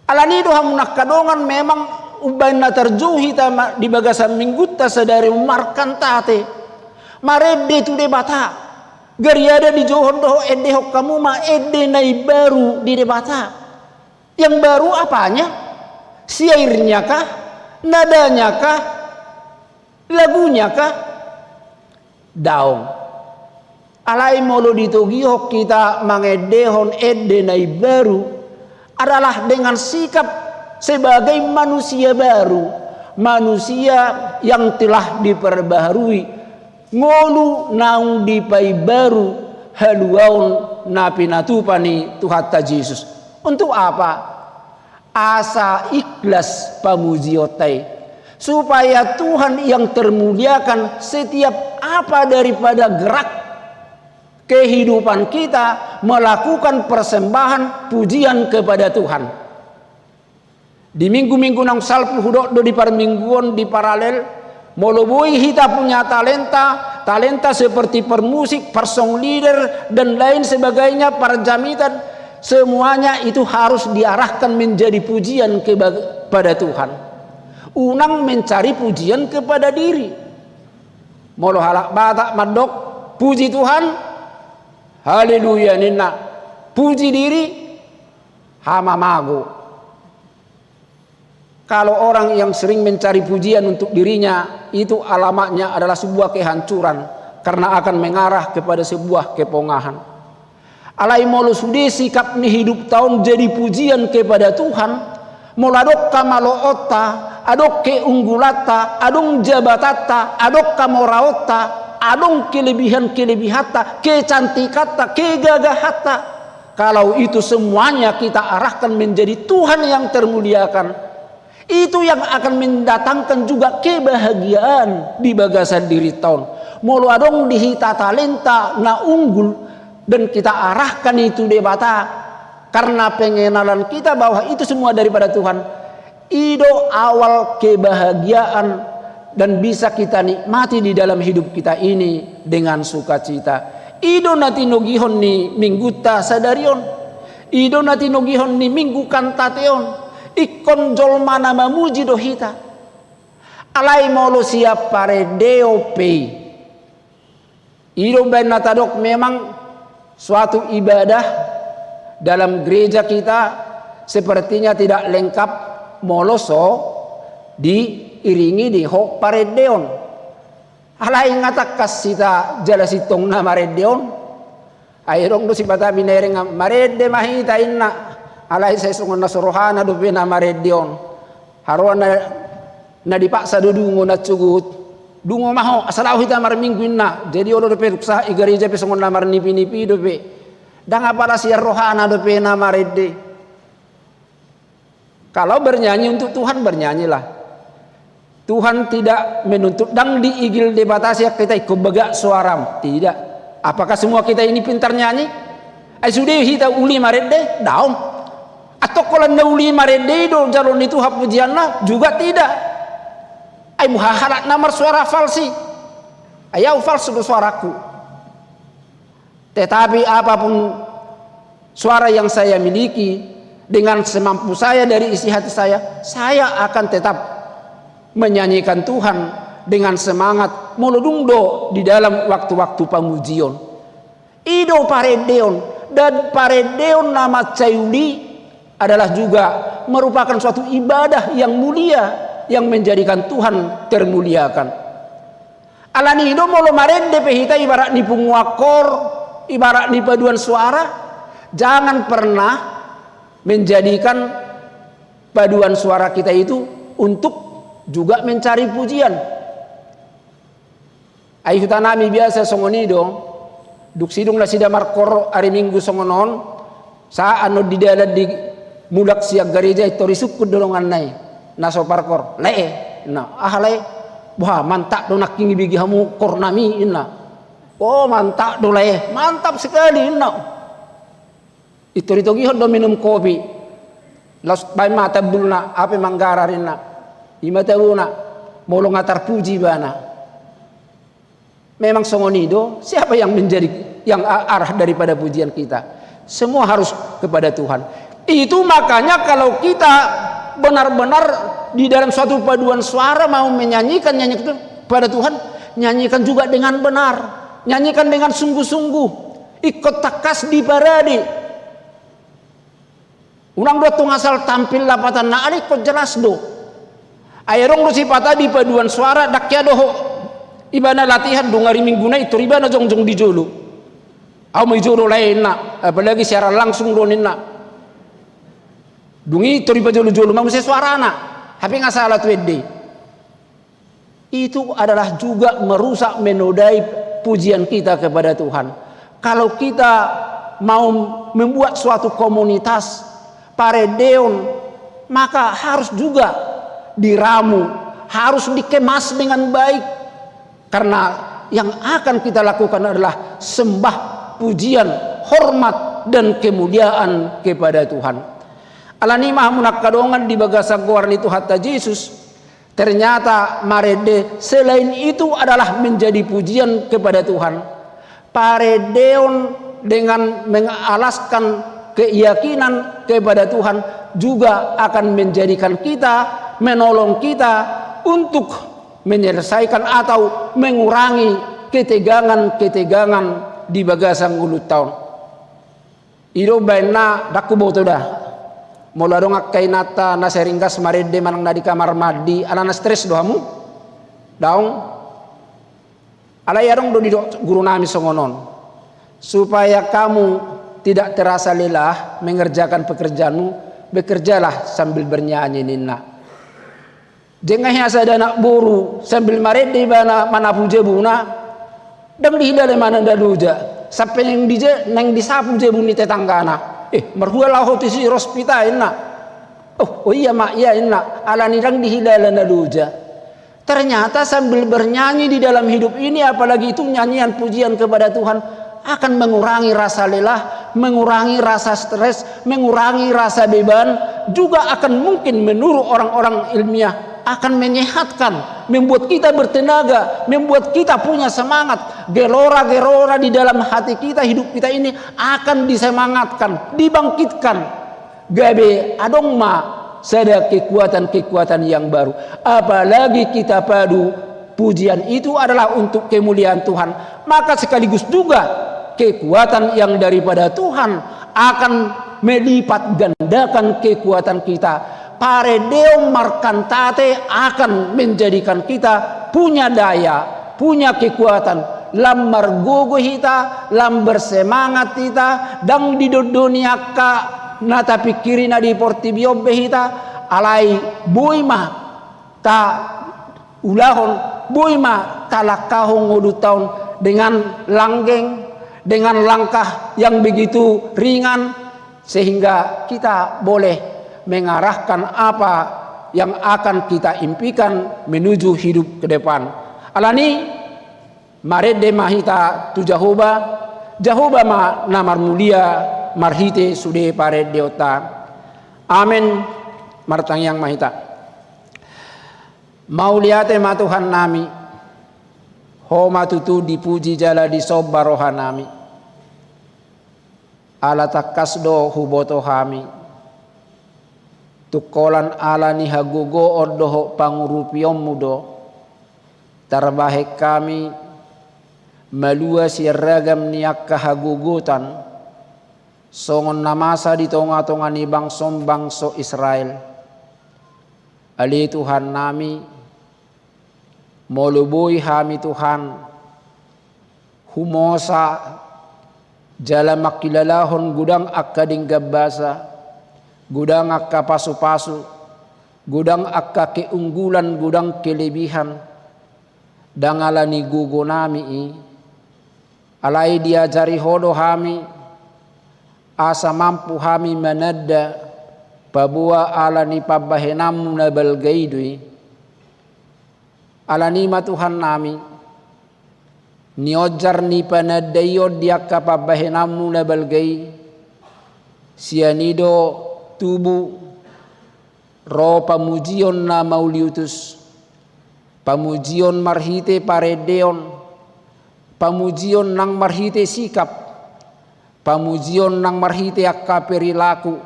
Alani i do hamu na angka dongan, memang umbahen na tarjou hita ma-, di bagasan Minggunta sadari on markantate, marende tu Debata. Gariada dijouhon dohot endehon hamu ma ende na imbaru di Debata. Yang baru apanya? Syairnya kah? Nadanya kah? Lagunya kah? Daong. Alai molo ditogihon hita mangendehon ende na imbaru adalah dengan sikap sebagai manusia baru, manusia yang telah diperbaharui, ngolu naung dipaimbaru haluaon na pinatupa ni Tuhanta Jesus. Untuk apa? Asa ikhlas pamujionta i, supaya Tuhan yang termuliakan setiap apa daripada gerak kehidupan kita melakukan persembahan pujian kepada Tuhan. Di minggu-minggu naung salpu hudok do di parmingguon di paralel, molo boi hita punya talenta, talenta seperti permusik, parsonglider, dan lain sebagainya, parjamitan, semuanya itu harus diarahkan menjadi pujian keba-, kepada Tuhan. Unang mencari pujian kepada diri. Molo halak Batak mandok, "Puji Tuhan, haleluya," ninna. Puji diri, hamamago. Kalau orang yang sering mencari pujian untuk dirinya, itu alamatnya adalah sebuah kehancuran, karena akan mengarah kepada sebuah kepongahan. Alai molo sude sikap ni hidupta on jadi pujian kepada Tuhan, molo adong hamaloonta, adong keunggulanta, adong jabatanta, adong hamoraonta, adong kelebihan-kelebihanta, kecantikanta, kegagahanta, kalau itu semuanya kita arahkan menjadi Tuhan yang termuliakan, itu yang akan mendatangkan juga kebahagiaan di bagasan dirita on. Molo adong di hita talenta na unggul dan kita arahkan itu Debata karena pengenalan kita bahwa itu semua daripada Tuhan, i do awal kebahagiaan dan bisa kita nikmati di dalam hidup kita ini dengan sukacita. I do na tinogihon ni Minggunta sadari on. I do na tinogihon ni Minggu Kantate on. Ingkon jolma na mamuji do hita. Alai molo sian parendeon pe i, i do umbahen na tadok, memang suatu ibadah dalam gereja kita sepertinya tidak lengkap molo so diiringi dohot parendeon. Alai nga tangkas hita jala sintong na marende on. Ai adong do sipata binereng, marende ma hita inna. Alai sai songon na so rohana dope na marende on. Haroa na, na dipaksa do dungo na sogot. Dungo ma ho, asa laho hita marminggu inna. Jadi olo dope ruksa i gareja pe songon na marnipi-nipi dope. Ndang apala sian rohana dope na marende. Kalau bernyanyi untuk Tuhan, bernyanyilah. Tuhan tidak menuntut, ndang diigil Debata sian hita ingkon bagak suaram. Tidak. Apakah semua kita ini pintar nyanyi? Ai sude hita uli marende? Daong. Antong holan na uli marende i do jalo ni Tuhan pujianna? Juga tidak. Ai boha halak na marsuara fals i? Ai au fals do suaraku. Tetapi apapun suara yang saya miliki, dengan semampu saya dari isi hati saya, saya akan tetap menyanyikan Tuhan dengan semangat, molo dung do di dalam waktu-waktu pamujion. I do parendeon, dan parendeon na mansai uli adalah juga merupakan suatu ibadah yang mulia, yang menjadikan Tuhan termuliakan. Alani i do molo marende pe hita ibarat ni punguan kor, ibarat ni paduan suara, jangan pernah menjadikan paduan suara kita itu untuk juga mencari pujian. Ai hutanami biasa songon i do, dung sidung nasida markor ari Minggu songon on, saat annon di dalan di mulak sian gareja i tor isungkun do donganna i na so parkor. Lae, inna, aha lae? Boha, mantap do nangkin ibege hamu kornami, inna. O, mantap do lae, mantap sekali, inna. I tor itogihon do minum kopi. Laos baen ma tambulna, aha pe manggarar, inna. I ma tabona, molo nga tarpuji ibana. Memang songon i do, siapa yang menjadi, yang a-, arah daripada pujian kita? Semua harus kepada Tuhan. Itu makanya kalau kita benar-benar di dalam suatu paduan suara mau menyanyikan nyanyi kepada Tuhan, nyanyikan juga dengan benar, nyanyikan dengan sungguh-sungguh, ingkon tangkas diparade. Unang do antong asal tampil lapatanna, alai ingkon jelas do. Ai adong do sipata di paduan suara, ndang hea dohot ibana latihan, dung ari Mingguna i tor ibana jongjong di jolo. Au ma i jolo lae, inna, apalagi siaran langsung do ninna. Dung i tor ipajolo-jolo ma muse suarana. Hape nga sala tu ende. Itu adalah juga merusak, menodai pujian kita kepada Tuhan. Kalau kita mau membuat suatu komunitas parendeon, maka harus juga diramu, harus dikemas dengan baik. Karena yang akan kita lakukan adalah sembah, pujian, hormat, dan kemuliaan kepada Tuhan. Alani i ma hamu na angka dongan di bagasan goar ni Tuhanta Jesus, ternyata marende selain itu adalah menjadi pujian kepada Tuhan. Parendeon dengan mengalaskan keyakinan kepada Tuhan juga akan menjadikan kita, menolong kita untuk menyelesaikan atau mengurangi ketegangan-ketegangan di bagasan ngolunta on. I do baenna, ndang huboto da. Molo adong angka inanta na sering gas marende manang na di kamar mandi, alana stres do hamu? Daong. Alai adong do didok gurunami songon on. Supaya kamu tidak terasa lelah mengerjakan pekerjaanmu, bekerjalah sambil bernyanyi, ninna. Jeng nga hea sada anak boru sambil marende ibana manapu jabuna, ndang dihilala ibana na loja, sampe naeng di ja-, naeng disapu jabu ni tetanggana. Eh, marhua laho tusi rospita, inna. Oh, oh iya ma, iya, inna. Alani ndang dihilala na loja. Ternyata sambil bernyanyi di dalam hidup ini, apalagi itu nyanyian pujian kepada Tuhan, akan mengurangi rasa lelah, mengurangi rasa stres, mengurangi rasa beban, juga akan mungkin menurut orang-orang ilmiah akan menyehatkan, membuat kita bertenaga, membuat kita punya semangat. Gelora-gelora di dalam hati kita, hidup kita ini akan disemangatkan, dibangkitkan. Gabe adong ma sada kekuatan-kekuatan yang baru. Apalagi kita padu pujian itu adalah untuk kemuliaan Tuhan, maka sekaligus juga kekuatan yang daripada Tuhan akan melipat gandakan kekuatan kita. Parendeon markantate akan menjadikan kita punya daya, punya kekuatan, lam margogo hita, lam bersemangat hita, ndang didondoni angka na tapingkiri na di portibi on be hita, alai boi ma taulahon, boi ma talangkahon ngolunta on dengan langgeng, dengan langkah yang begitu ringan, sehingga kita boleh mengarahkan apa yang akan kita impikan menuju hidup ke depan. Alani, marende ma hita tu Jahowa, Jahowa ma na marmulia marhite sude parendeonta. Amen. Martangiang ma hita. Mauliate ma Tuhan nami, Ho ma tutu dipuji jala disomba roha nami. Ala tangkas do huboto hami, tung holan ala ni hagogoon dohot pangurupionmu do tarbahen hami malua sian ragam ni angka hagogotan, songon na masa di tonga-tonga ni bangso-bangso Israel. Ale Tuhan nami, molo boi hami Tuhan humosa jala mangkilalahon godang angka denggan basa, godang angka pasu-pasu, godang angka keunggulan, godang kelebihan, ndang ala ni gogo nami i, alai diajari Ho do hami, asa mampu hami mananda paboa ala ni pambahenanmu na balga i do i. Alani ma Tuhan nami, nionjar ni panandaion di angka pambahenanmu na balga i, sian i do tubu ro pamujion na mauliutus, pamujion marhite parendeon, pamujion nang marhite sikap, pamujion nang marhite angka perilaku,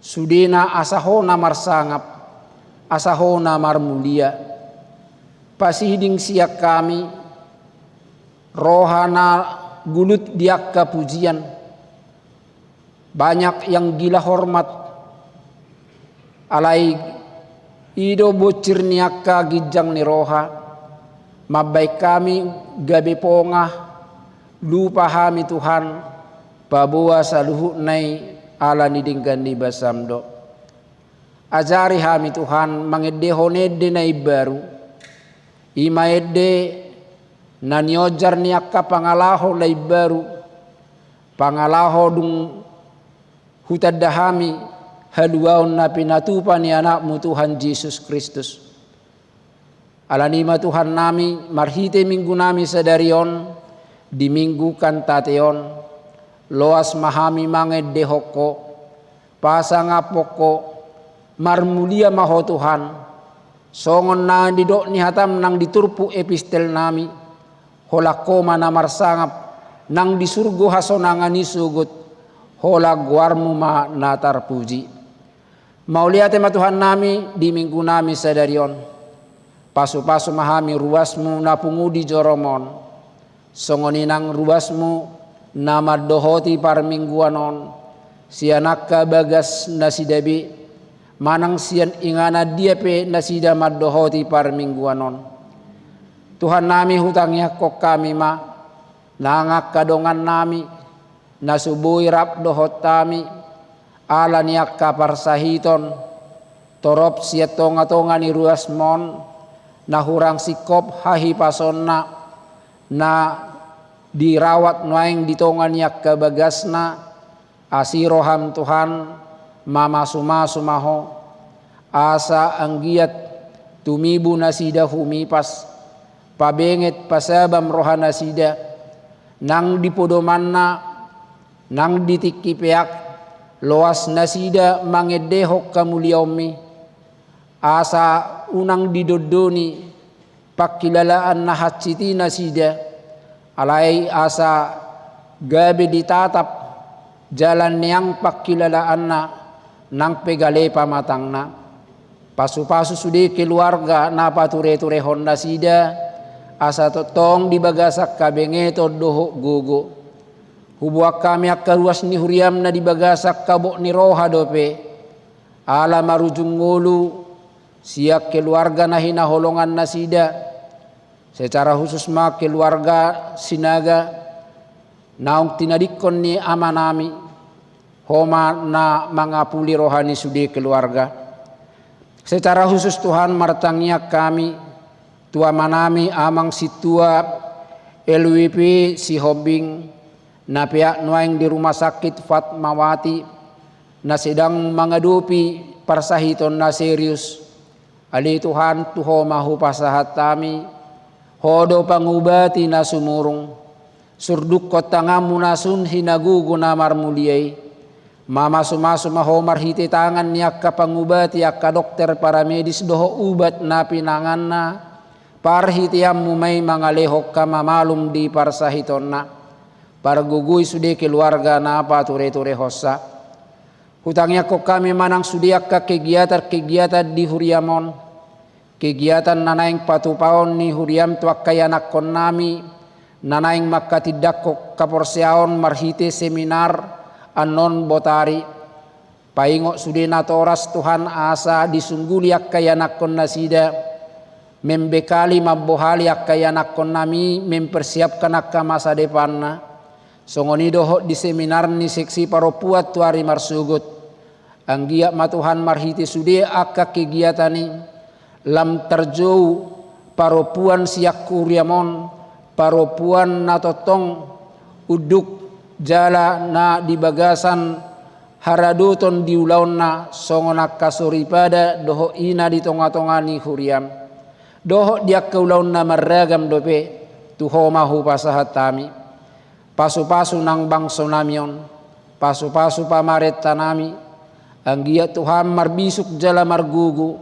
sudena asa Ho na marsangap, asa Ho na marmulia. Pasiding sian hami roha na gulut di angka pujian, banyak yang gila hormat, alai i do bonsir ni angka ginjang ni roha, mambahen hami gabe pongah, lupa hami Tuhan, paboa saluhutna i ala ni denggan ni basam do. Ajari hami Tuhan mangendehon ende na imbaru, i ma ende na nionjar ni angka pangalaho na imbaru, pangalaho dung hutanda hami haluaon na pinatupa ni Anakmu Tuhan Jesus Kristus. Alani ma Tuhan nami, marhite Minggu nami sadari on, di Minggu Kantate on, loas ma hami mangendehon Ho, pasangaphon Ho, marmulia ma Ho Tuhan, songon na nidok ni hatam nang di turpuk epistel nami, holan Ho ma na marsangap, nang di surgo hasonangan i sogot, holan goarmu ma na tarpuji. Mauliate ma Tuhan nami di Minggu nami sadari on. Pasu-pasu ma hami ruasmu na pungu di jorom on. Songon i nang ruasmu na mandohoti parmingguan on, sian angka bagas nasida be, manang sian inganan dia pe nasida mandohoti parmingguan on. Tuhan nami, hutangiangkon hami ma, nang angka dongan nami, na so boi rap dohot hami, ala ni angka parsahiton, torop sian tonga-tonga ni ruasmon, na hurang singkop hahipasonna, na dirawat nuaeng di tonga ni angka bagasna, asi roham Tuhan, mamasu-masu ma Ho, asa anggiat tumibu nasida humipas, pabenget pasabam roha nasida, nang di podomanna, nang di tingki peak, loas nasida mangendehon hamuliaonmi, asa unang didondoni pangkilalaan na hansit i nasida, alai asa gabe ditatap jalan ni pangkilalaanna nang pe gale pamatangna. Pasu-pasu sude keluarga na pature-turehon nasida, asa tongtong di bagasan habengeton dohot gogo. Huboan hami angka ruas ni huriam na di bagasan habot ni roha dope, ala marujung ngolu sian keluarga na hinaholongan nasida, secara khusus ma keluarga Sinaga, naung tinadingkon ni amanami, Ho ma na mangapuli roha ni sude keluarga. Secara khusus Tuhan, martangiang hami tu amanami Amang Sintua L W P Sihombing, na peak nuaeng di Rumah Sakit Fatmawati, na sedang mangadopi parsahiton na serius. Ale Tuhan, tu Ho ma hupasahat hami, Ho do pangubati na sumurung. Surdukkon tanganmu na sun hinagogo na marmulia i. Mamasumasu ma Ho marhite tangan ni angka pangubati, angka dokter, paramedis dohot ubat na pinanganna. Parhiteanmu ma i mangalehon hamamalum di parsahitonna. Pargogoi sude keluarga na patureturehonsa. Hutangiangkon hami ma nang sude angka kegiatan-kegiatan di huriam on. Kegiatan na naeng patupaon ni huriam tu angka ianakkonnami, na naeng mangkatindangkon haporseaon marhite seminar annon botari. Paingot sude natoras Tuhan asa disungguli angka ianakkonnasida, membekali, mambohali angka ianakkonnami, mempersiapkan angka masa depanna. Songon i dohot di seminar ni seksi parompuan tu ari marsogot. Anggiat ma Tuhan marhite sude angka kegiatan i, lam tarjou parompuan sian huriam on, parompuan na tongtong unduk jala na di bagasan haradoton di ulaonna songon angka soripada dohot ina di tongatonga ni huriam. Dohot di angka ulaon na marragam dope, tu Ho ma hupasahat hami. Pasupasu nang bangsonami on, pasupasu pamarentanami, anggiat Tuhan marbisuk jala margogo,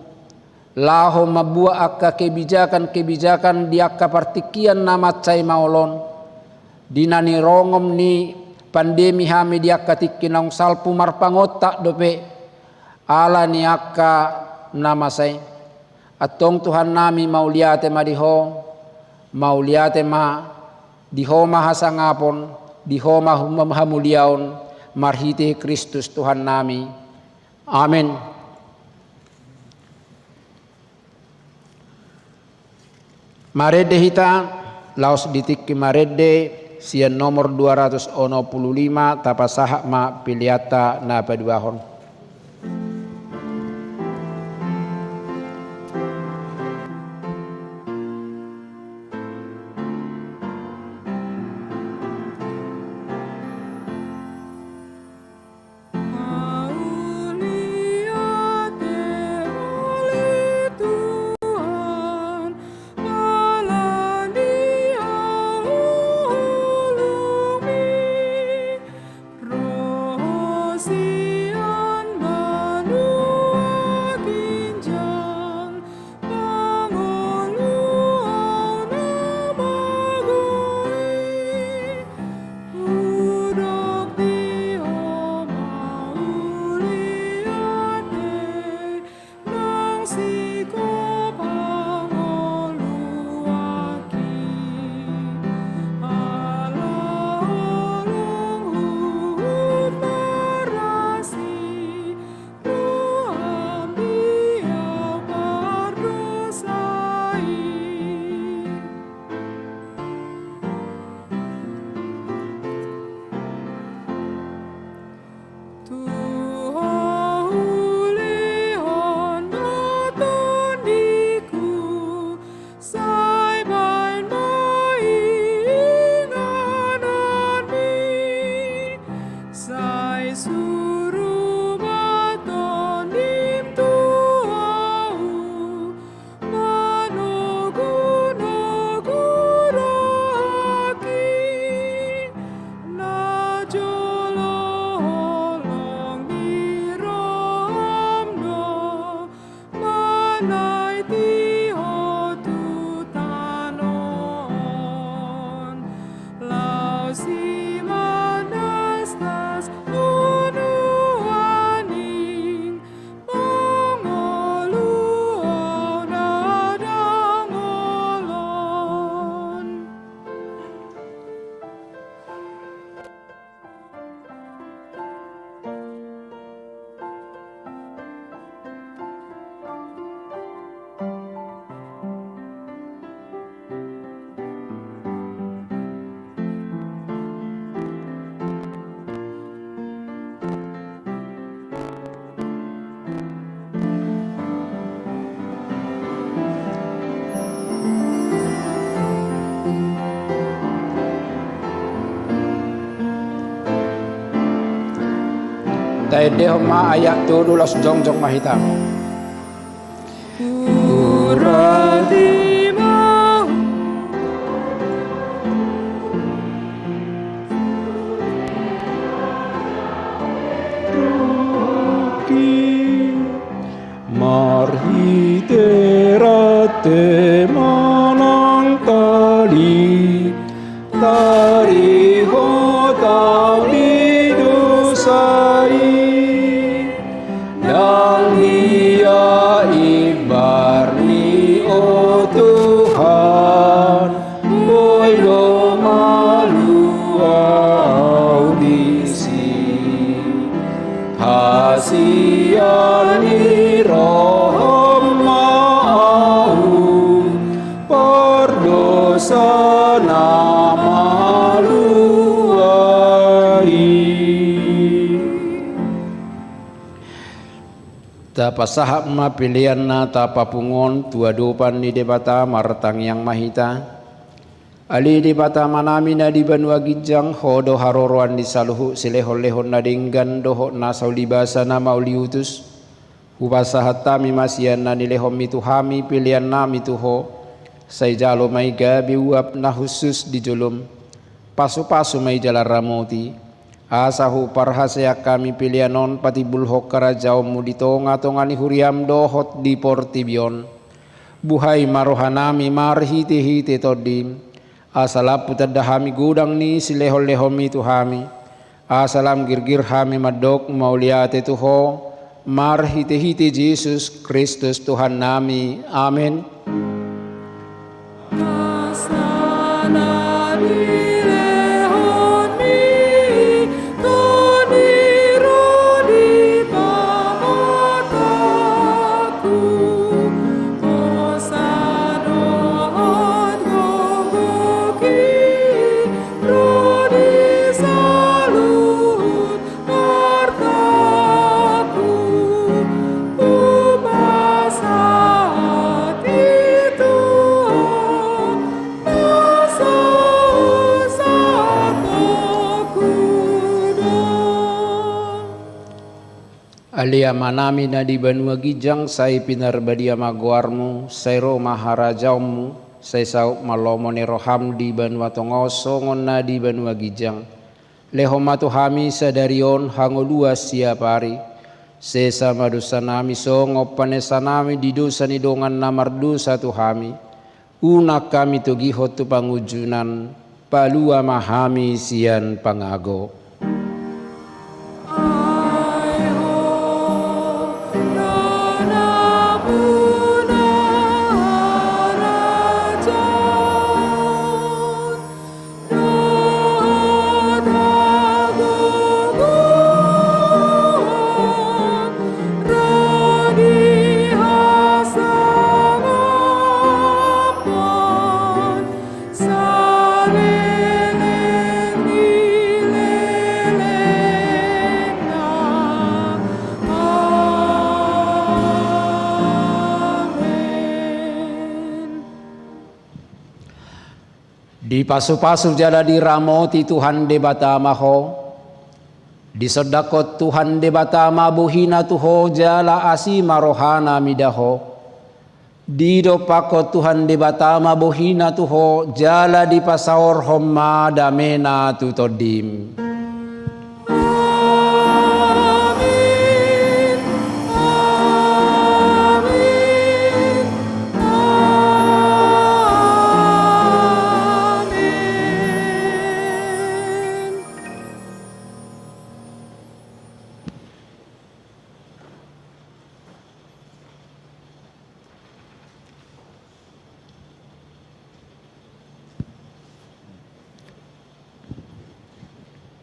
laho mambuat angka kebijakan-kebijakan di angka partingkian na mansai maol on, di na nirongom ni pandemi hami di angka tingki naung salpu marpangontak dope, ala ni angka na masa i. Antong Tuhannami, mauliate ma di Ho, mauliate ma di Ho ma hasangapon, di Ho ma hum-, hamuliaon, marhite Kristus Tuhannami. Amen. Marende hita, laos di tingki marende, sian nomor dua ratus onom pulu lima, tapasahat ma peleanta na paduahon. Taendehon ma ayat tolu, laos jongjong ma hita. Marhite rante manang tali, tarihon tali dosa i, ndang dia imbar ni, o Tuhan, boi do malua au disi. Hasian ni roham ma au, pardosa na malua i. Tapasahat ma pelean na tapapungu on tu adopan ni Debata, martangiang ma hita. Ale Debata Amanami na di banua ginjang, Ho do haroroan ni saluhut silehonlehon na denggan dohot nasa ulibasa na mauliutus. Hupasahat hami ma sian na nilehonMi tu hami peleannami tu Ho. Sai jalo ma i gabe uap na hushus di joloM. Pasupasu ma i jala ramoti, asa huparhaseang hami pelean on patimbulhon harajaonMu di tongatonga ni huriaM dohot di portibi on. Buhai ma rohanami marhitehite TondiM, asa lampu tanda hami godang ni silehonlehonMi tu hami, asa lam girgir hami mandok mauliate tu Ho, marhitehite Jesus Kristus Tuhannami. Amen. Ale Amanami na di banua ginjang, sai pinarbadia ma goarMu, sai ro ma harajaonMu, sai saut ma lomo ni rohaM di banua tonga on songon na di banua ginjang. Lehon ma tu hami sadari on hangoluan siapari. Sesa ma dosanami songon panesanami di dosa ni dongan na mardosa tu hami. Unang hami togihon tu pangunjunan, palua ma hami sian pangago. Dipasupasu jala diramoti Tuhan Debata ma ho. Disondangkon Tuhan Debata ma bohiNa tu ho jala asi ma rohaNa mida ho. Didompakkon Tuhan Debata ma bohiNa tu ho jala dipasaorhon ma dameNa tu tondim. Amin. Amin. Amin.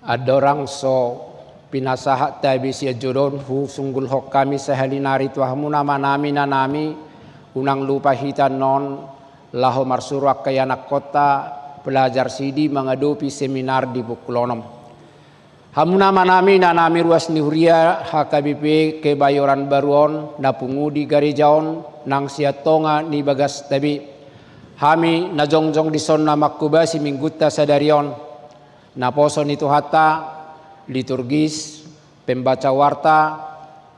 Andorang so pinasahat tabi sian jolo on, husunggulhon hami sahali nari tu hamuna amanami inanami, unang lupa hita annon laho marsuru angka ianakhonta, pelajar sidi mangadopi seminar di pukul onom. Hamuna amanami inanami ruas ni huria H K B P Kebayoran Baru on, na pungu di gareja on, nang sian tonga ni bagas tabi. Hami na jongjong dison na manghobasi minggunta sadari on, naposo ni Tuhanta, liturgis, Pembaca warta,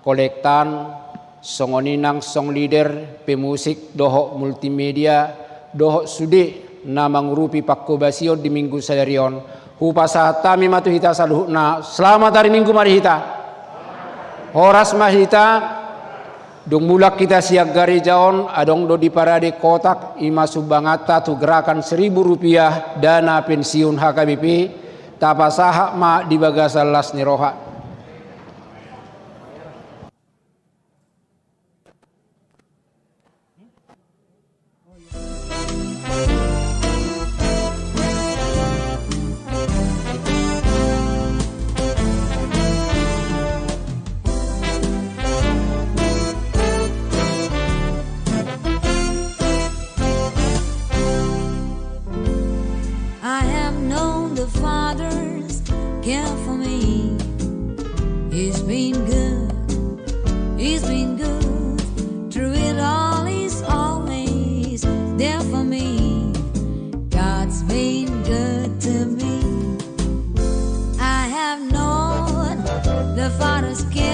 kolektan, songon i nang song leader, pemusik, dohot multimedia, dohot sude na mangurupi pangkobasion di Minggu sadari on. Hupasahat hami ma tu hita saluhutna, selamat hari Minggu ma di hita. Horas ma hita. Dung mulak hita sian gareja on, adong do diparade kotak, i ma sumbanganta tu gerakan seribu rupiah dana pensiun H K B P. Tapasahat ma di bagasan las ni roha. I have known the Father's care for me. He's been good, he's been good. Through it all, he's always there for me. God's been good to me. I have known the Father's care